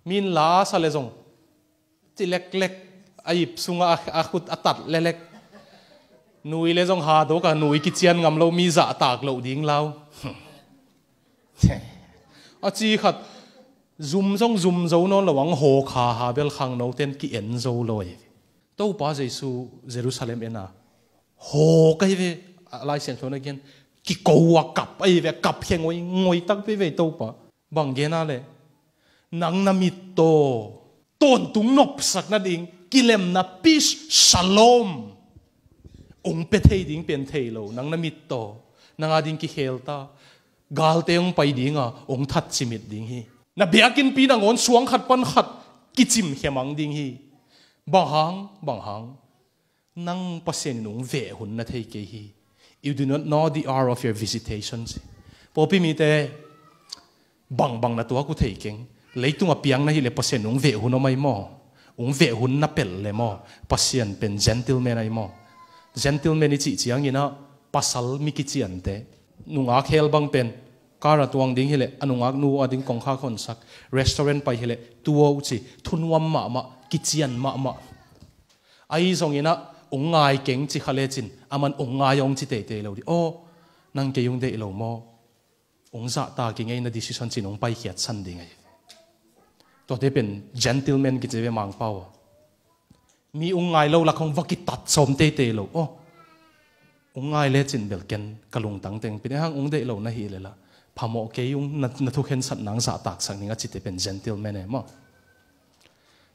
Min la sa le zong ci leklek, a ip sungah a, a khut a tat lelek. Nui le zong ha dawk a, nui kician ngam lo, mi zahtak loh ding lau. A ci khat, zum zong zum zo nawn lo ang, hawk ha ha bel khangnoten ki-en zo lo ei. Topa Jesu Jerusalem en a, hawk ahi ve, a Lai Siangtho na gen, kiko a kap ahi ve, kap khe ngoi, ngoi tak veve Topa. Bang gen a le, nang na mit taw, tawntung nopsak nading, kilemna, peace, shalom, ong pe thei ding pen thei lo, nang na mit taw, nang a ding kikhel ta, galte ong pai ding a, ong that cimit ding hi. Na biakinnpi nangawn suang khat pan khat kicim khemang ding hi. Bang hang, bang hang. Nang Pasian in ong veh hun na thei kei hi. You do not know the hour of your visitation, ci. Pawlpi mite, bangbang na tuak uh thei keng. Leitung a piang na hi le Pasian ong veh hun om ahi maw? Ong veh hun na pelh le maw? Pasian pen gentleman ahi maw? Gentleman i cih ciangin ah pasal mi kiciante. Nungak hel bang pen, kar a tuang ding hi le, a nungak nu a ding kongkhak honsak, restaurant pai hi le, tua uh ci, thunuam mahmah, kician mahmah. Ahi zongin ah, ong ngai keng ci kha lecin, aman ong ngai ong ci teitei lo ding. Aw, nang kei ong deih lo maw? Ong zahtak i ngei na decision cin ong paikhiat san ding ahi. Tuate pen gentleman kici ve Mangpau a. Mi ong ngai lo lak hong va kitat sawm teitei lo. Aw, ong ngai lecin bel ken ka lungtang teng pi ne hang ong deih lo na hi le la. Phamawh kei ung na, na thukhensat nang zahtaksak ning a cite pen gentleman e maw?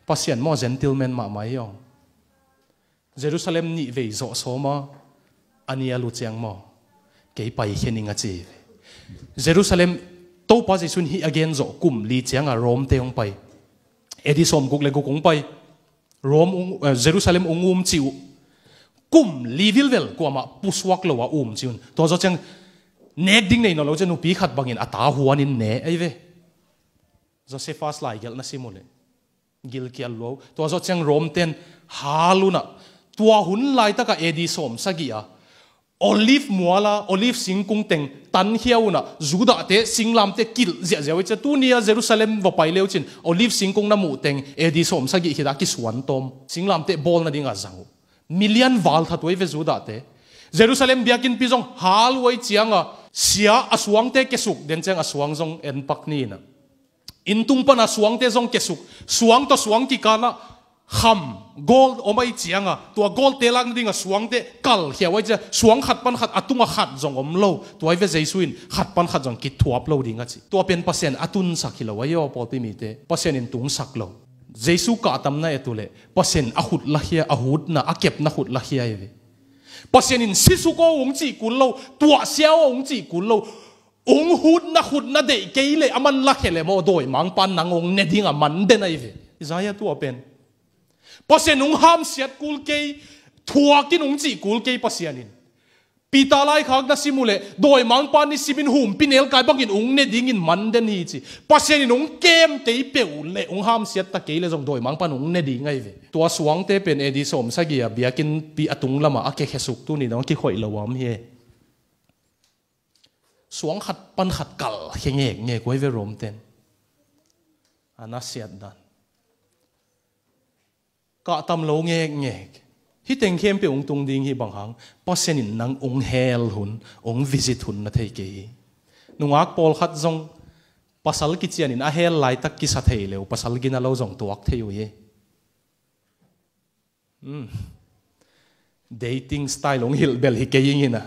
Pasian maw gentleman mahmah hi aw. Jerusalem nih vei zawh sawm a, a nih a lu ciang maw? Kei paikhia ning a ci. Jerusalem, Topa Jesu in hih a gen zawh kum li ciang a Rome te hong pai. A D sawm guk le guk hong pai. Rome ung, eh, Jerusalem ung um ci uh. Kum li vilvel kuamah pusuak lo a um ci un. Tua zawh ciang nek ding nei nawn lo ciang nupi khat bangin a ta huanin ne ahi ve. Josephus laigelh na sim uh leh. Gilkial lua uh. Tua zawh ciang Rome ten hal un ah. Tua hun laitak a A D sawm sagih a Olive mual a, Olive singkung teng tankhia un ah, Judah te, singlamte kilh ziahziah uh hi ciang, tuni a Jerusalem va pai le uh cin, Olive singkung na muh teng, A D sawm sagih khit a kisuan tawm. Singlamte bawl nading a zang uh. Million val that uh hi ve Judah te. Jerusalem biakinnpi zong hal uh hi ciang a, sia a suangte kiasuk den ciang a suang zong en pak ni in ah. Inn tung pan a suangte zong kiasuk, suang tawh suang kikal ah kham, gold om ahi ciang a, tua gold te lak nading a suangte kalkhia uh ahi ciang, suang khat pan khat a tung a khat zong om lo, tua hi ve Jesu in khat pan khat zong kithuap lo ding a ci. Tua pen Pasian a tunsak hi lo ahi aw pawlpi mite, Pasian in tungsak lo. Jesu kahtamna et uh leh, Pasian a khut lakhia, a hutna, a kepna khut lakhia hi ve. Pasian in sisuk aw ung cih kul lo, tuahsia aw ung cih kul lo, ung hutna khutna deih kei le, aman lakhia le maw, dawimangpa nang ung ne ding a man den ahi ve. Isaiah tua pen. Pasian ung hamsiat kul kei, thuakin ung cih kul kei Pasian in. Peter laikhak na sim uh leh, dawimangpa ni simin humpi nelkai bangin ung ne dingin man den hi ci. Pasian in ung kem tei peuh leh, ung hamsiat ta kei le zong dawimangpa in ung ne ding ahi ve. Tua suangte pen A D sawm sagih a biakinnpi a tung lamah a kekhesuk tuni dong a kikhoih lo a om hi e. Suang khat pan khat kalkhia ngekngek uh ahi ve Rome ten. A nasiat dan. Kahtam lo ngekngek. Hih teng khempeuh ung tung ding hi bang hang. Pasian in nang ung hel hun, ung visit hun na thei kei hi. Nungak pawlkhat zong pasal kicianin a hel laitak kisa thei le uh, pasal gina lo zong tuak thei uh hi. Hmm. Dating style ung hilh bel hi kei ing in ah.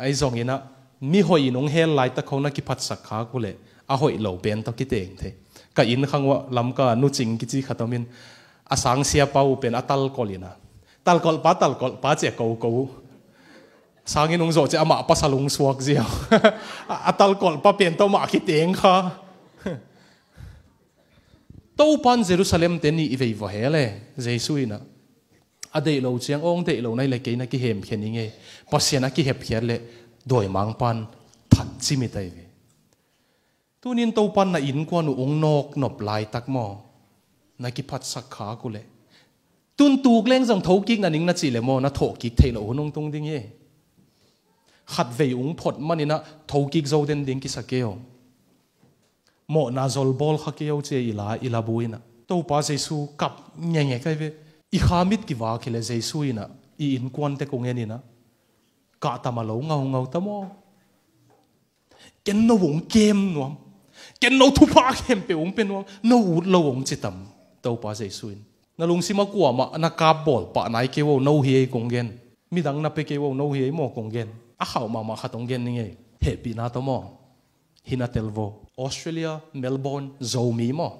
Ahi zongin ah, mi hoih in ung hel laitak khong na kiphatsak khak uh leh, a hoih lo pen tawh kiteng thei. Ka inn khang uah Lamka Nu Cing kici khat om in, a sang siapa uh pen a talkolh in ah. Talkolhpa, talkolhpa ci a koko uh. Sangin ung zawh ciang amah pasal ung suak ziau. A, a talkolhpa pen tawh mah kiteng kha. Topan Jerusalem te nih vei va hel e, Jesu in ah. A deih lo ciang, ong deih lo na hi le kei na kihemkhia ning e. Pasian a kihepkhiat le, Dawimangpa'n phat cimit ahi ve. Tunin Topa'n na innkuan uh ung nawk nop laitak maw, na kiphatsak khak uh leh, tun tuk leng zong thokik na ning na cih leh maw, na thawhkik theih loh hun hong tung ding hi. Khatvei ung phot maninah thokik zo den ding kisa kei aw. Mawhna zolbawl kha kei aw, ci-a i la, i labu inah. Topa Jesu kap ngengek ahi ve. I kha mit kivak hileh Jesu inah i innkuante kong en inah, kahtam a lo ngaungau ta maw? Ken no ung kem nuam. Ken no thupha khempeuh ung pe nuam. No ut lo ung ci tam, Topa Jesu in. Na lungsim a kuamah na kapbawl pah nai kei uh, no hi ei kong gen. Midang na pe kei uh, no hi ei maw kong gen. A khauh mahmah khat hong gen ning ei. Hehpihna tawh maw, hi na tel vo. Australia, Melbourne, Zomi maw,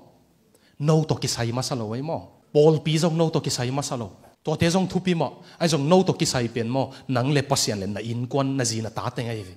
no tawh kisai masa lo ei maw? Pawlpi zong no tawh kisai masa lo. Tuate zong thupi mah. Ahi zong no tawh kisai pen maw, nang le Pasian le na innkuan, na zi na tate ngai ve.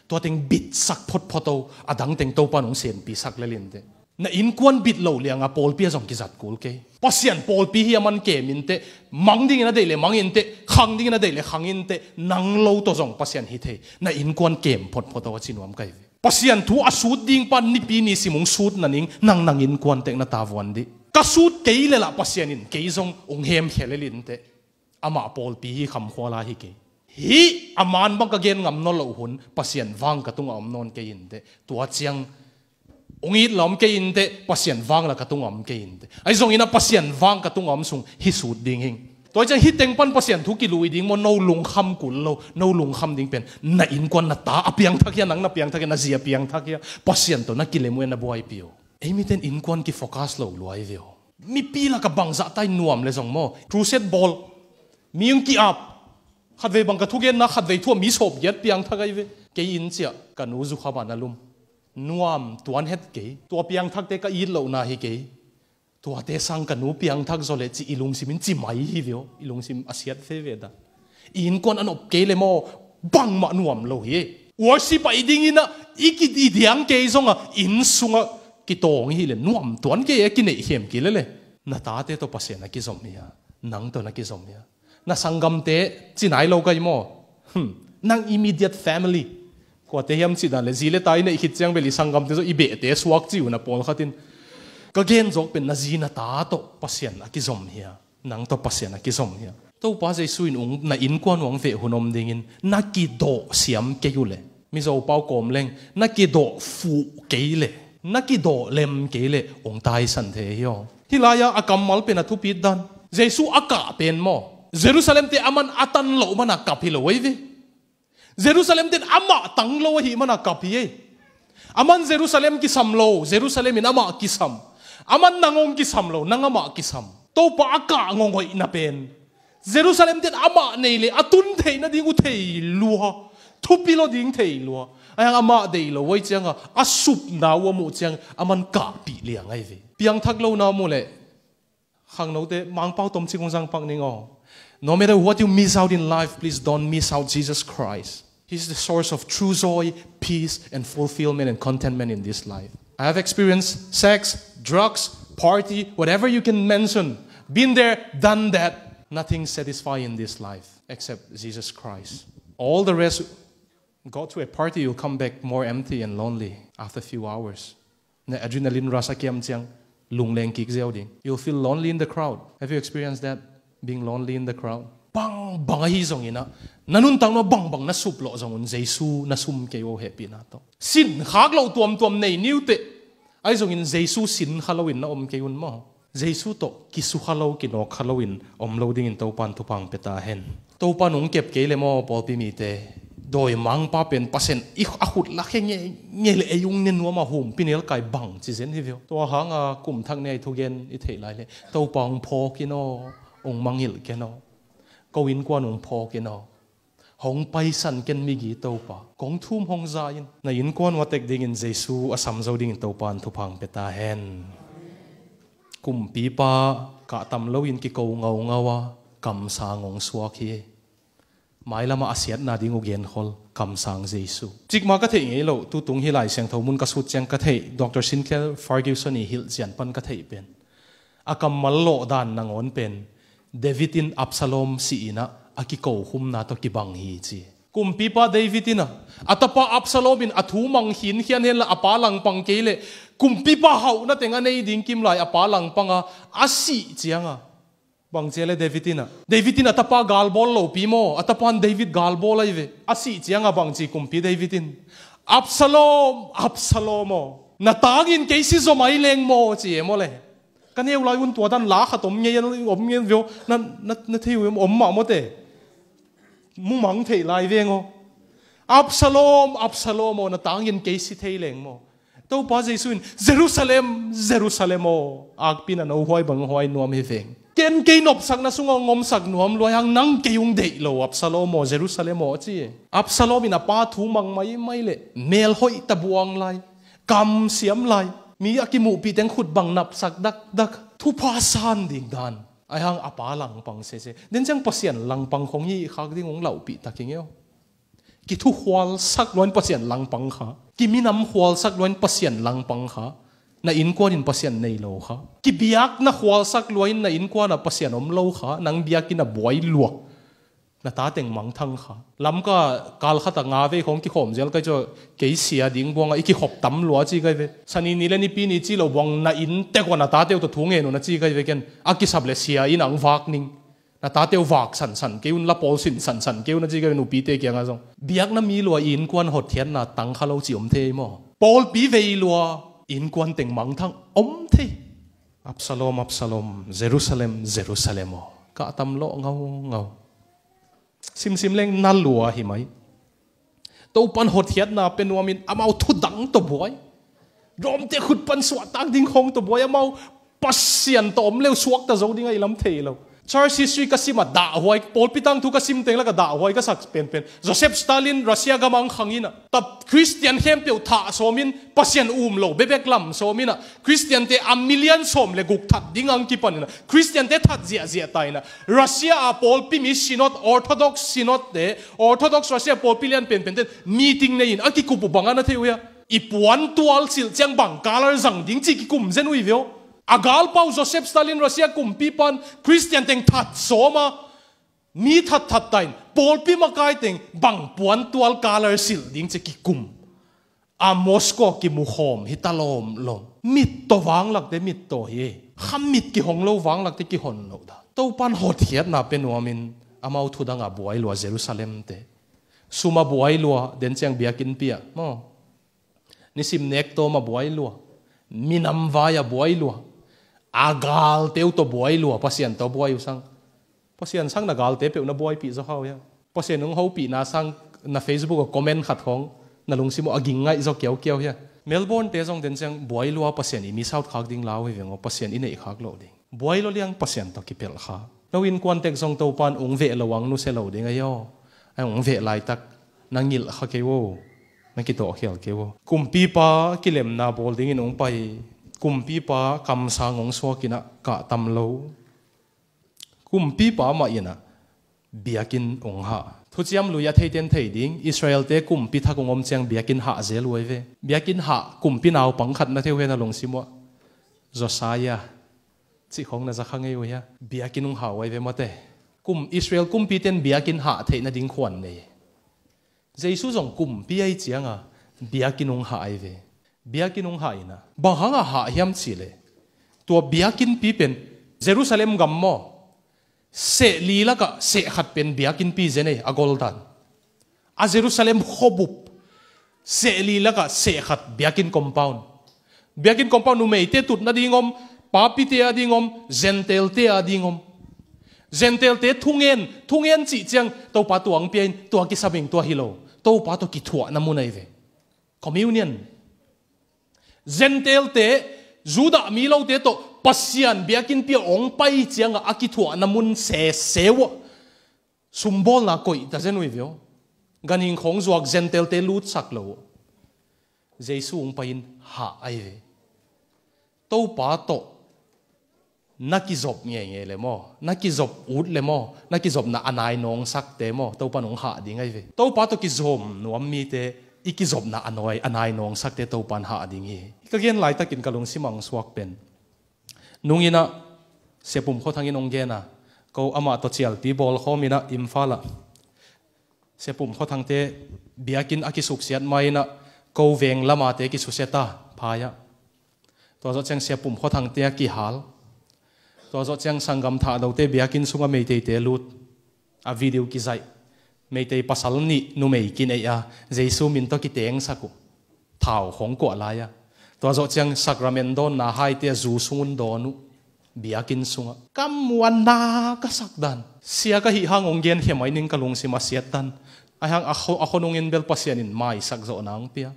Tua teng bitsak photphot o, a dang teng Topa nong senpisak lel inteh. Na innkuan bit lo lianga pawlpi ah zong kizat kul kei. Pasian pawlpi hi a man kem inteh, mang dingin a deih le mang inteh, khang dingin a deih le khang inteh, nang lo tawh zong Pasian hi thei. Na innkuan kem photphot o a ci nuam ka hi ve. Pasian thu a sut ding pan nipi nisim ung sut na ning, nang nang innkuan tek na tavuan dih. Ka sut kei le lah Pasian in kei zong ung hemkhia lel inteh. Amah pawlpi hi, khamkhual a hi kei. Hih a man bang ka gen ngam nawn loh hun Pasian vang ka tungah om nawn kei inteh. Tua ciang ung it la om kei inteh, Pasian vang la ka tungah om kei inteh. Ahi zongin a Pasian vang ka tungah om sung hi sut ding hing. Tua ciang hih teng pan Pasian thu kilui ding maw, no lungkham kul lo, no lungkham ding pen na innkuan, na ta a piangthak hia, nang na piangthak hia, na zi a piangthak hia, Pasian tawh na kilem uh e, na buaipi uh. Ei miten innkuan kifocus lo luai ve aw. Mipi lakah bangzah tai nuam le zong maw, crusade bawl, mi ung ki-ap, khatvei bang ka thugenna, khatvei thu a mi sawmgiat piangthak ahi ve. Kei inn ciah ka nu zukham ah na lum. Nuam tuan het kei. Tua piangthakte ka it lohna hi kei. Tuate sang ka nu piangthak zaw leh ci i lungsim in ci mai hi ve aw. I lungsim a siat fe ve dah. I innkuan a nop kei le maw, bangmah nuam lo hi. Worship ah i ding inah i ki, i diang kei zongah inn sungah kitawng hi le nuam tuan kei e, kineih khem kei le le. Na tate tawh Pasian a kizom hi a, nang tawh na kizom hi a. Na sanggamte ci nai lo ka hi maw? Hmm. Nang immediate family. Kuate hiam cih dan le zi le ta i neih khit ciang bel i sanggamte zong i behte suak ci uh na pawlkhat in. Ka gen zawk pen na zi na ta tawh Pasian a kizom hi a, nang tawh Pasian a kizom hi a. Topa Jesu in ung na innkuan uh hong veh hun om dingin na kidawh siam kei uh leh, Mizo pau kawm leng, na kidawh fuh kei leh, na kidawh lem kei leh ung taisan thei hi aw. Hih lai-ah a kammal pen a thupit dan, Jesu a kah pen maw, Jerusalem-te a man a tan loh mana kap hi lo ei ve. Jerusalem-ten amah tang lo ahih mana kap hi ei. A man Jerusalem kisam lo, Jerusalem in amah kisam. A man nang hong kisam lo, nang amah kisam. Topa a kah ngonghoihna pen Jerusalem-ten amah nei le a tun theih nading uh thei lua, thupi lo ding thei lua. Ahi hang amah deih lo uh ahih cianga a supna uh a muh ciang a man kahpih liang ahi ve. Piangthak lona muh leh khangnote, Mangpau tomcik hong zang pak ning aw. No matter what you miss out in life, please don't miss out Jesus Christ. He's the source of true joy, peace, and fulfillment and contentment in this life. I have experienced sex, drugs, party, whatever you can mention. Been there, done that. Nothing satisfying in this life except Jesus Christ. All the rest, go to a party, you'll come back more empty and lonely after a few hours. Na adrenaline rush a kiam ciang lungleng kik ziau ding. You'll feel lonely in the crowd. Have you experienced that? Being lonely in the crowd. Bangbang ahi zongin ah, na nuntakna bangbang na suplawh zong un Jesu na sum kei uh hehpihna tawh. Sin khak loh tuamtuam nei ni uh teh. Ahi zongin Jesu sin kha loin na om kei un maw? Jesu tawh kisukha lo, kinawkkha loin om lo dingin Topan thupha hong pia ta hen. Topan hong kep kei le maw, pawlpi mite, dawimangpa pen Pasian i a khut lakhia ngeingei le ei hong ne nuam a, humpinelkai bangci zen hi ve aw. Tua hanga kum thak nei thugen i theih lai le Topa hong phawk in aw, hong mangngilh ken aw. Ko innkuan hong phawk in aw. Hong paisan ken migi Topa, kong thum hong za in. Na innkuan uh a tek dingin Jesu a sam zo dingin Topan thupha hong pia ta hen. Kumpipa kah tam loin kiko ngaungau a, kamsang hong suak hi. Mailamah a siatna ding uh genkhol, kamsang Jesu. Cikmah ka theih ngei loh, tutung hih Lai Siangtho mun ka sut ciang ka theih, Doctor Sinclair Ferguson i hilh cian pan ka theih pen, a kammal lawhdan nangawn pen David in Absalom si-in ah a kikokhumna tawh kibang hi ci. Kumpipa David in a, a tapa Absalom in a thu mang khinkhian henla a pa langpang kei leh, kumpipa hauhna teng a nei ding kim lai a pa langpang a, a sih ciang a, bangci a le David in a, David in a tapa galbawl lopi maw, a tapan David galbawl ahi ve. A sih ciang a bangci kumpi David in, Absalom, Absalom aw, na tangin kei si zaw mai leng maw, ci e maw le. Ka neu lai un tua dan la khat om ngei, om ngei ve aw, na, na, na thei uh om mah maw te. Mumang theih lai veng aw. Absalom, Absalom aw, na tangin kei si thei leng maw. Topa Jesu in, Jerusalem, Jerusalem aw, akpi na no huai bang huai nuam hi veng. Ken kei nopsakna sungah hong omsak nuam lua hang, nang kei hong deih lo, Absalom aw, Jerusalem aw, a ci. Absalom in a pa thu mang maimai leh mel hoih ta buang lai, kam siam lai, mi a kimuhpih teng khut bang napsak dakdak, thupha san ding dan. Ahi hang a pa langpang sese. Den ciang Pasian langpang khong hi khak ding hong laupih tak hi ngeu. Kithu khualsak luain Pasian langpang kha. Kiminam khualsak luain Pasian langpang kha. Na innkuan in Pasian nei lo kha. Kibiakna khualsak luain na innkuan ah Pasian om lo kha. Nang biakinn a buai lua. Na ta teng mangthang kha. Lamka kal khat a nga vei khong kikhawm zel kai cu kei sia ding buang a i kikhop tam lua ci kai ve. Sani ni le nipi ni ci lo buang na inn tek ua na tate uh tawh thu ngen uh na ci kai ve ken. A kisap le sia in ang vak ning. Na tate uh vak sansan kei un, la pawl sin sansan kei un a ci kai ve nupite kiangah zong. Biakna mi lua i innkuan hotkhiatna tang kha lo ci om thei maw. Pawlpi vei lua i innkuan teng mangthang om thei. Absalom, Absalom, Jerusalem, Jerusalem aw. Kah tam lawh ngaungau. Simsim leng na lua hi mai. Topan hotkhiatna pe nuamin amau thudang tawh buai. Romte khut pan suahtak ding khong tawh buai, amau Pasian tawh om leu suakta zo ding a i lam thei lo. Church history ka sim a dahhuai, pawlpi tangthu ka sim teng lak a dahhuai ka sak penpen. Joseph Stalin Russia gam ang khang in a, ta Christian khempeuh thah sawmin Pasian um lo bebek lam sawmin a, Christian te a million sawm le guk that ding ang kipan in a, Christian te that ziahziah ta in a, Russia a pawlpi mi synod, Orthodox synod te, Orthodox Russia pawlpi lian penpen ten meeting nei in a kikup uh bang a na thei uh hia? I puantual silh ciang bang color zang ding ci kikum zen uh hi ve aw. A galpau Joseph Stalin Russia kumpipan Christian teng that sawm a, mi thatthat ta in pawlpi makai teng bang puantual color silh ding ci kikum. A Moscow kimukhawm hi ta lawmlawm. Mittaw vanglakte mittaw hi. Khamit kihong lo vanglakte kihon lo dan. Topan hotkhiatna pe nuamin amau thudang a buai lua Jerusalem te. Sum a buai lua, den ciang biakinnpi ah maw. Nisim nek tawm a buai lua. Minam vai a buai lua. A galte uh tawh buai lua, Pasian tawh buai uh sang. Pasian sang na galte peuh na buaipih zaw kha uh hia? Pasian hong hopihna sang na Facebook a comment khat khong na lungsim uh a ging ngaih zaw kiaukiau hia? Melbourne te zong den ciang buai lua Pasian i miss out khak ding lau hi veng aw, Pasian i neih khak loh ding. Buai lua liang Pasian tawh kipelh kha. No innkuan tek zong Topan ung veh lo ang nusia lo ding ahi aw. Ai ung veh laitak na ngilh kha kei uh, na kitawhkhial kei uh. Kumpipa kilemna bawl dingin ung pai. Kumpipa kamsang ung suak in a kah tam lo. Kumpipa mah in a biakinn ung hah. Thuciam Lui a theiten thei ding, Israel te kumpi thak ung om ciang biakinn hah zel uh ai ve. Biakinn hah kumpi naupang khat na thei uh hia na lungsim uh ah? Josiah cih khong na za kha ngei uh hia? Biakinn ung hah uh ai ve mate. Kum, Israel kumpi ten biakinn hah theih nading khuan nei. Jesu zong kumpi ai ciang a biakinn ung hah ai ve. Biakinn ung hah in a, bang hang a hah hiam cih leh, tua biakinnpi pen Jerusalem gam maw, seh li lakah seh khat pen biakinnpi zen ei a goldan. A Jerusalem khuabup seh li lakah seh khat biakinn compound. Biakinn compound numeite tutna ding om, papite a ding om, Gentile-te a ding om. Gentile-te thungen, thungen cih ciang Topa tua ang pia in, tua kisam ing, tua hi lo. Topa tawh kithuahna mun ai ve. Communion. Gentile-te, Judah mi lote tawh Pasian biakinnpi a ong pai ciangah a kithuahna mun sese uh ah sumbawlna koih ta zen uh hi ve aw. Ganhing khong zuak Gentile-te lutsak lo uh. Jesu ung pai in hah ai ve. Topa tawh na kizop ngeingei le maw, na kizop ut le maw, na kizopna a nai nawngsakte maw, Topan ung hah ding ai ve. Topa tawh kizom nuam mite i kizopna a nai, a nai nawngsakte Topan hah ding hi. Ka gen laitakin ka lungsim ang suak pen, nung in a, Sia Pum Khua Thang in ong gen a, ko amah tawh cialpi bawl khawm in a Imphal ah Sia Pum Khua Thangte biakinn a kisuksiat ma-in ah, ko veng lamate kisusia ta, phai ah. Tua zawh ciang Sia Pum Khua Thangte a kihal. Tua zawh ciang sanggam Thahdote biakinn sungah Meiteite lut. A video kizaih. Meitei pasal nih numei kineih a, Jesu min tawh kitengsak uh. Thau khawng kuah lai a. Tua zawh ciang sakramen dawnna haite a zu sungun dawn uh. Biakinn sungah. Ka muanna ka sak dan. Sia ka hih hang hong genkhia mai ning, ka lungsim a siat dan. Ahi hang a kho-, a khonungin bel Pasian in maisak zawhna hong pia.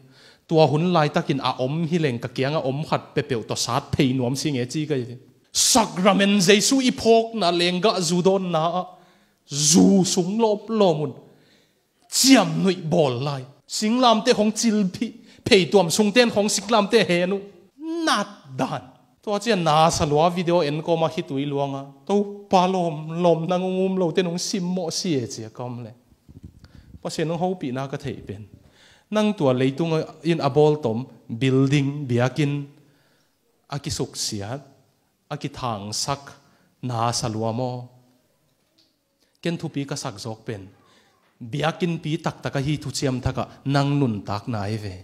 Tua hun laitakin a om hileng ka kiangah om khat peuhpeuh tawh sat thei nuam si nge ci ka hi. Sakramen Jesu i phawkna lenggah zu dawnna ah zu sung lawmlawm un ciamnuih bawl lai. Singlamteh khawng cilphih, pheituam sungten khawng singlamteh hen uh. Nat dan. Tua ciang na sa lua video en kawmah khitui luangah, Topa lawm, lawm nang hong um lote nong simmawh si e, ci a ka om leh. Pasian hong hopihna ka theih pen, nang tua leitung in a bawltom, building, biakinn a kisuksiat, a kithangsak na sa lua maw? Ken thupi ka sak zawk pen, biakinnpi taktak ahi thuciam thakah nang nuntakna ahi ve.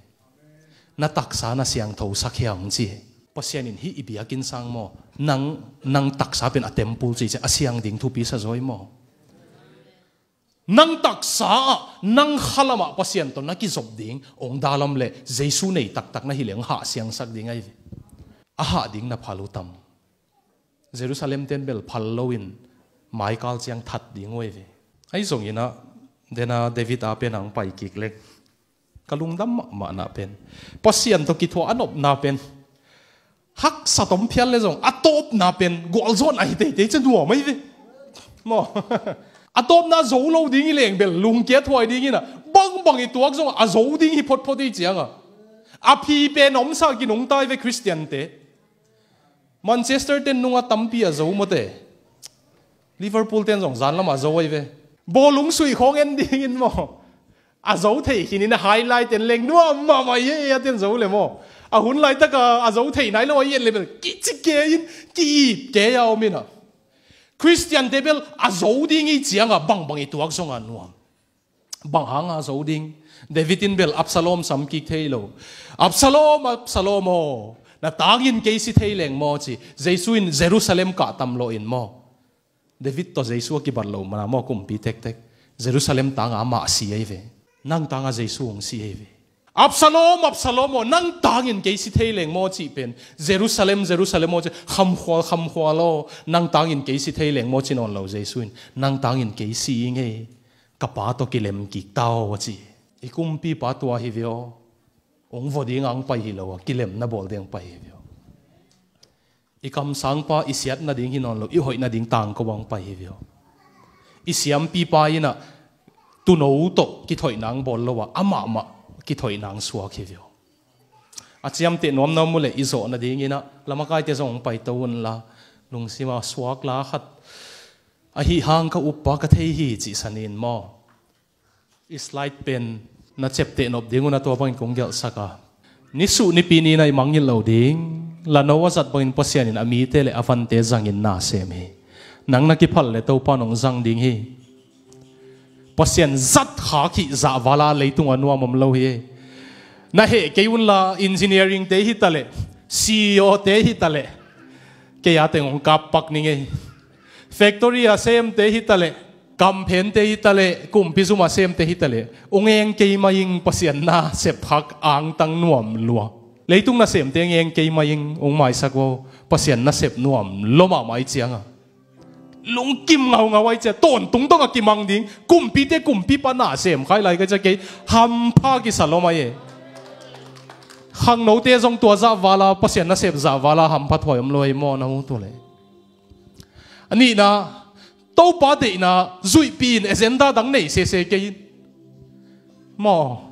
Na taksa na siangthosak hia hong ci hi. Pasian in hih i biakinn sang maw, nang, nang taksa pen a temple ci ciang a siang ding thupi sa zaw hi maw? Nang taksa ah, nang khalam ah Pasian tawh na kizop ding hong dal om leh, Jesu nei taktak na hi leh hong hah siangsak ding ahi ve. A hah ding na phal uh tam? Jerusalem ten bel phal loin maikal ciang that ding uh ahi ve. Ahi zongin ah, dena David a pen hong pai kik leng, ka lungdam mahmahna pen, Pasian tawh kithuah a nopna pen, haksat om phial le zong a tawpna pen gualzawhna hi teitei, ci nuam ahi ve. Maw? A tawpna zo lo ding hi leng bel lungkiat huai ding hi na, bangbang i tuak zong a zo ding hi photphot hi cianga, a phi pen omsa kinungta hi ve Khristiante. Manchester ten nunga tampi a zo mawte. Liverpool ten zong zan lamah zo ahi ve. Bawlung suih khawng en dingin maw, a zo thei khinin a highlight en leng nuam mahmah hi e, a ten zo le maw. A hun laitaka a zo thei nai lo a i en le bel kici kei in, ki-ip kei a om in a. Khristiante bel a zo ding hi cianga bangbang i tuak zonga nuam. Bang hanga zo ding? David in bel Absalom sam kik thei lo. Absalom, Absalom aw, na tangin kei si thei leng maw ci. Jesu in Jerusalem kah tam lawh in maw, David tawh Jesu a kibat loh mana maw, kumpi tektek. Jerusalem tanga amah si ahi ve. Nang tanga Jesu hong si ahi ve. Absalom, Absalom aw, nang tangin kei si thei leng maw cih pen, Jerusalem, Jerusalem aw ci, khamkhual, khamkhual aw, nang tangin kei si thei leng maw ci nawn lo Jesu in, nang tangin kei si ing ei. Ka Pa tawh kilem kik ta aw a ci. I kumpipa tua hi ve aw. Hong vua dinga hong pai hi lo a, kilemna bawl ding hong pai hi ve aw. I kamsangpa i siat nading hi nawn lo, i hoih nading tangko a hong pai hi ve aw. I siampipa in ah tuuno tawh kithoihna hong bawl lo a, amahmah kithoihna hong suak hi ve aw. A ciamteh nuamnuam uh leh i zawh nadingin ah lamakaite zong hong paito unla, lungsima suak la khat ahi hang ka uppa ka thei hi cih sanin maw. I slide pen na cepteh nop ding un a, tua bangin kong gelhsak a. Nisuh nipi ni-in ah i mangngilh lo ding. Lano a zat bangin Pasian in a mite le a vante zangin na sem hi. Nang na kiphal le Topa in hong zang ding hi. Pasian zat khak hih zahvala leitunga nuam om lo hi. Na heh kei unla, engineering te hi taleh, C E O te hi taleh, kei a teng hong kap pak ning ei. Factory a semte hi taleh, kamphente hi taleh, kumpi zum a semte hi taleh, hong eng kei mai ing, Pasian nasep khak angtang nuam lua. Leitung nasemte hong eng kei mai ing, hong maisak aw, Pasian nasep nuam lua mahmah i cianga. Lungkim ngaungau ai cia, tawntung dongah kimang ding, kumpite kumpipa nasem khai lai ka cia kei, hampha kisa lua mai e. Khangnote zong tua zahvala, Pasian nasep zahvala hampha thuai om lua ei maw, na hu tu le. A nihna, Topa deihna zuihpih in, agenda dang nei sese kei in. Maw,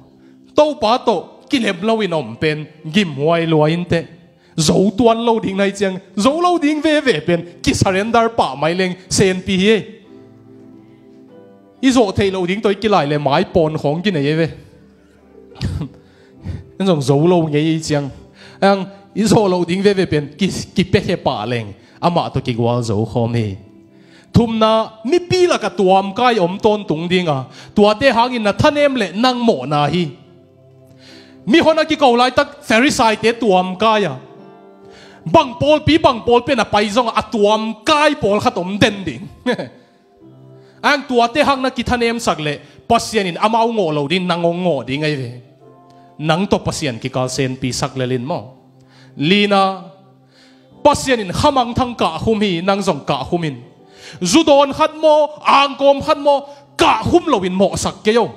Topa tawh kilem loin om pen gimhuai lua inteh. Zo tuan lo ding nai ciang, zo lo ding veve pen kisurrender pah mai leng senpi hi ei. I zawh theih loh ding tawh i kilai le maipawn khawng kinei ei ve. En zong zo lo ngei ei ciang, ang i zawh loh ding veve pen ki, kipiakhia pah leng amah tawh kigual zo khawm hi. Thumna, mipi lakah tuamkai om tawntung ding a, tuate hangin na thanem le nang mawhna hi. Mihon a kiko laitak Pharisaite tuamkai a, bang pawlpi bang pawlpi na pai zong a tuamkai pawlkhat om den ding. Ang tuate hang na kithanemsak le Pasian in amau ngawh lo ding, nang hong ngawh ding ahi ve. Nang tawh Pasian kikal senpi sak lel in maw. Lina, Pasian in khamangthang kahkhum hi, nang zong kahkhum in. Zudawn khat maw, angkawm khat maw, kahkhum loin mawhsak kei o.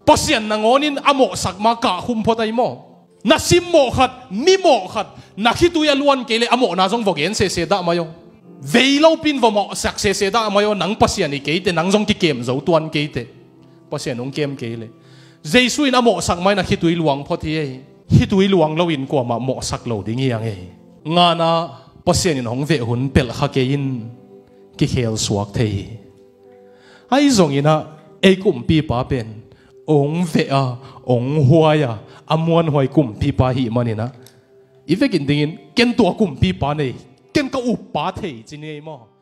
Pasian nangawnin a mawhsak ma kahkhum phot ahi maw. Na simmawh khat, mimawh khat, na khitui a luan kei le a mawhna zong vawgen sese dah mai o. Vei lopin va mawhsak sese dah mai o, nang Pasian hi keite, nang zong kikem zo tuan keite. Pasian hong kem kei le. Jesu in a mawhsak mai na khitui luang phot hi ei. Khitui luang loin kuamah mawhsak lo ding hi ang ei. Ngana, Pasian in hong veh hun pelh kha kei in kikhel suak thei hi. Ahi zongin ah, ei kumpipa pen hong veh a, hong huai a, a muanhuai kumpipa hi manin ah, i vekin dingin ken tua kumpipa nei, ken ka uppa thei ci ni ei maw.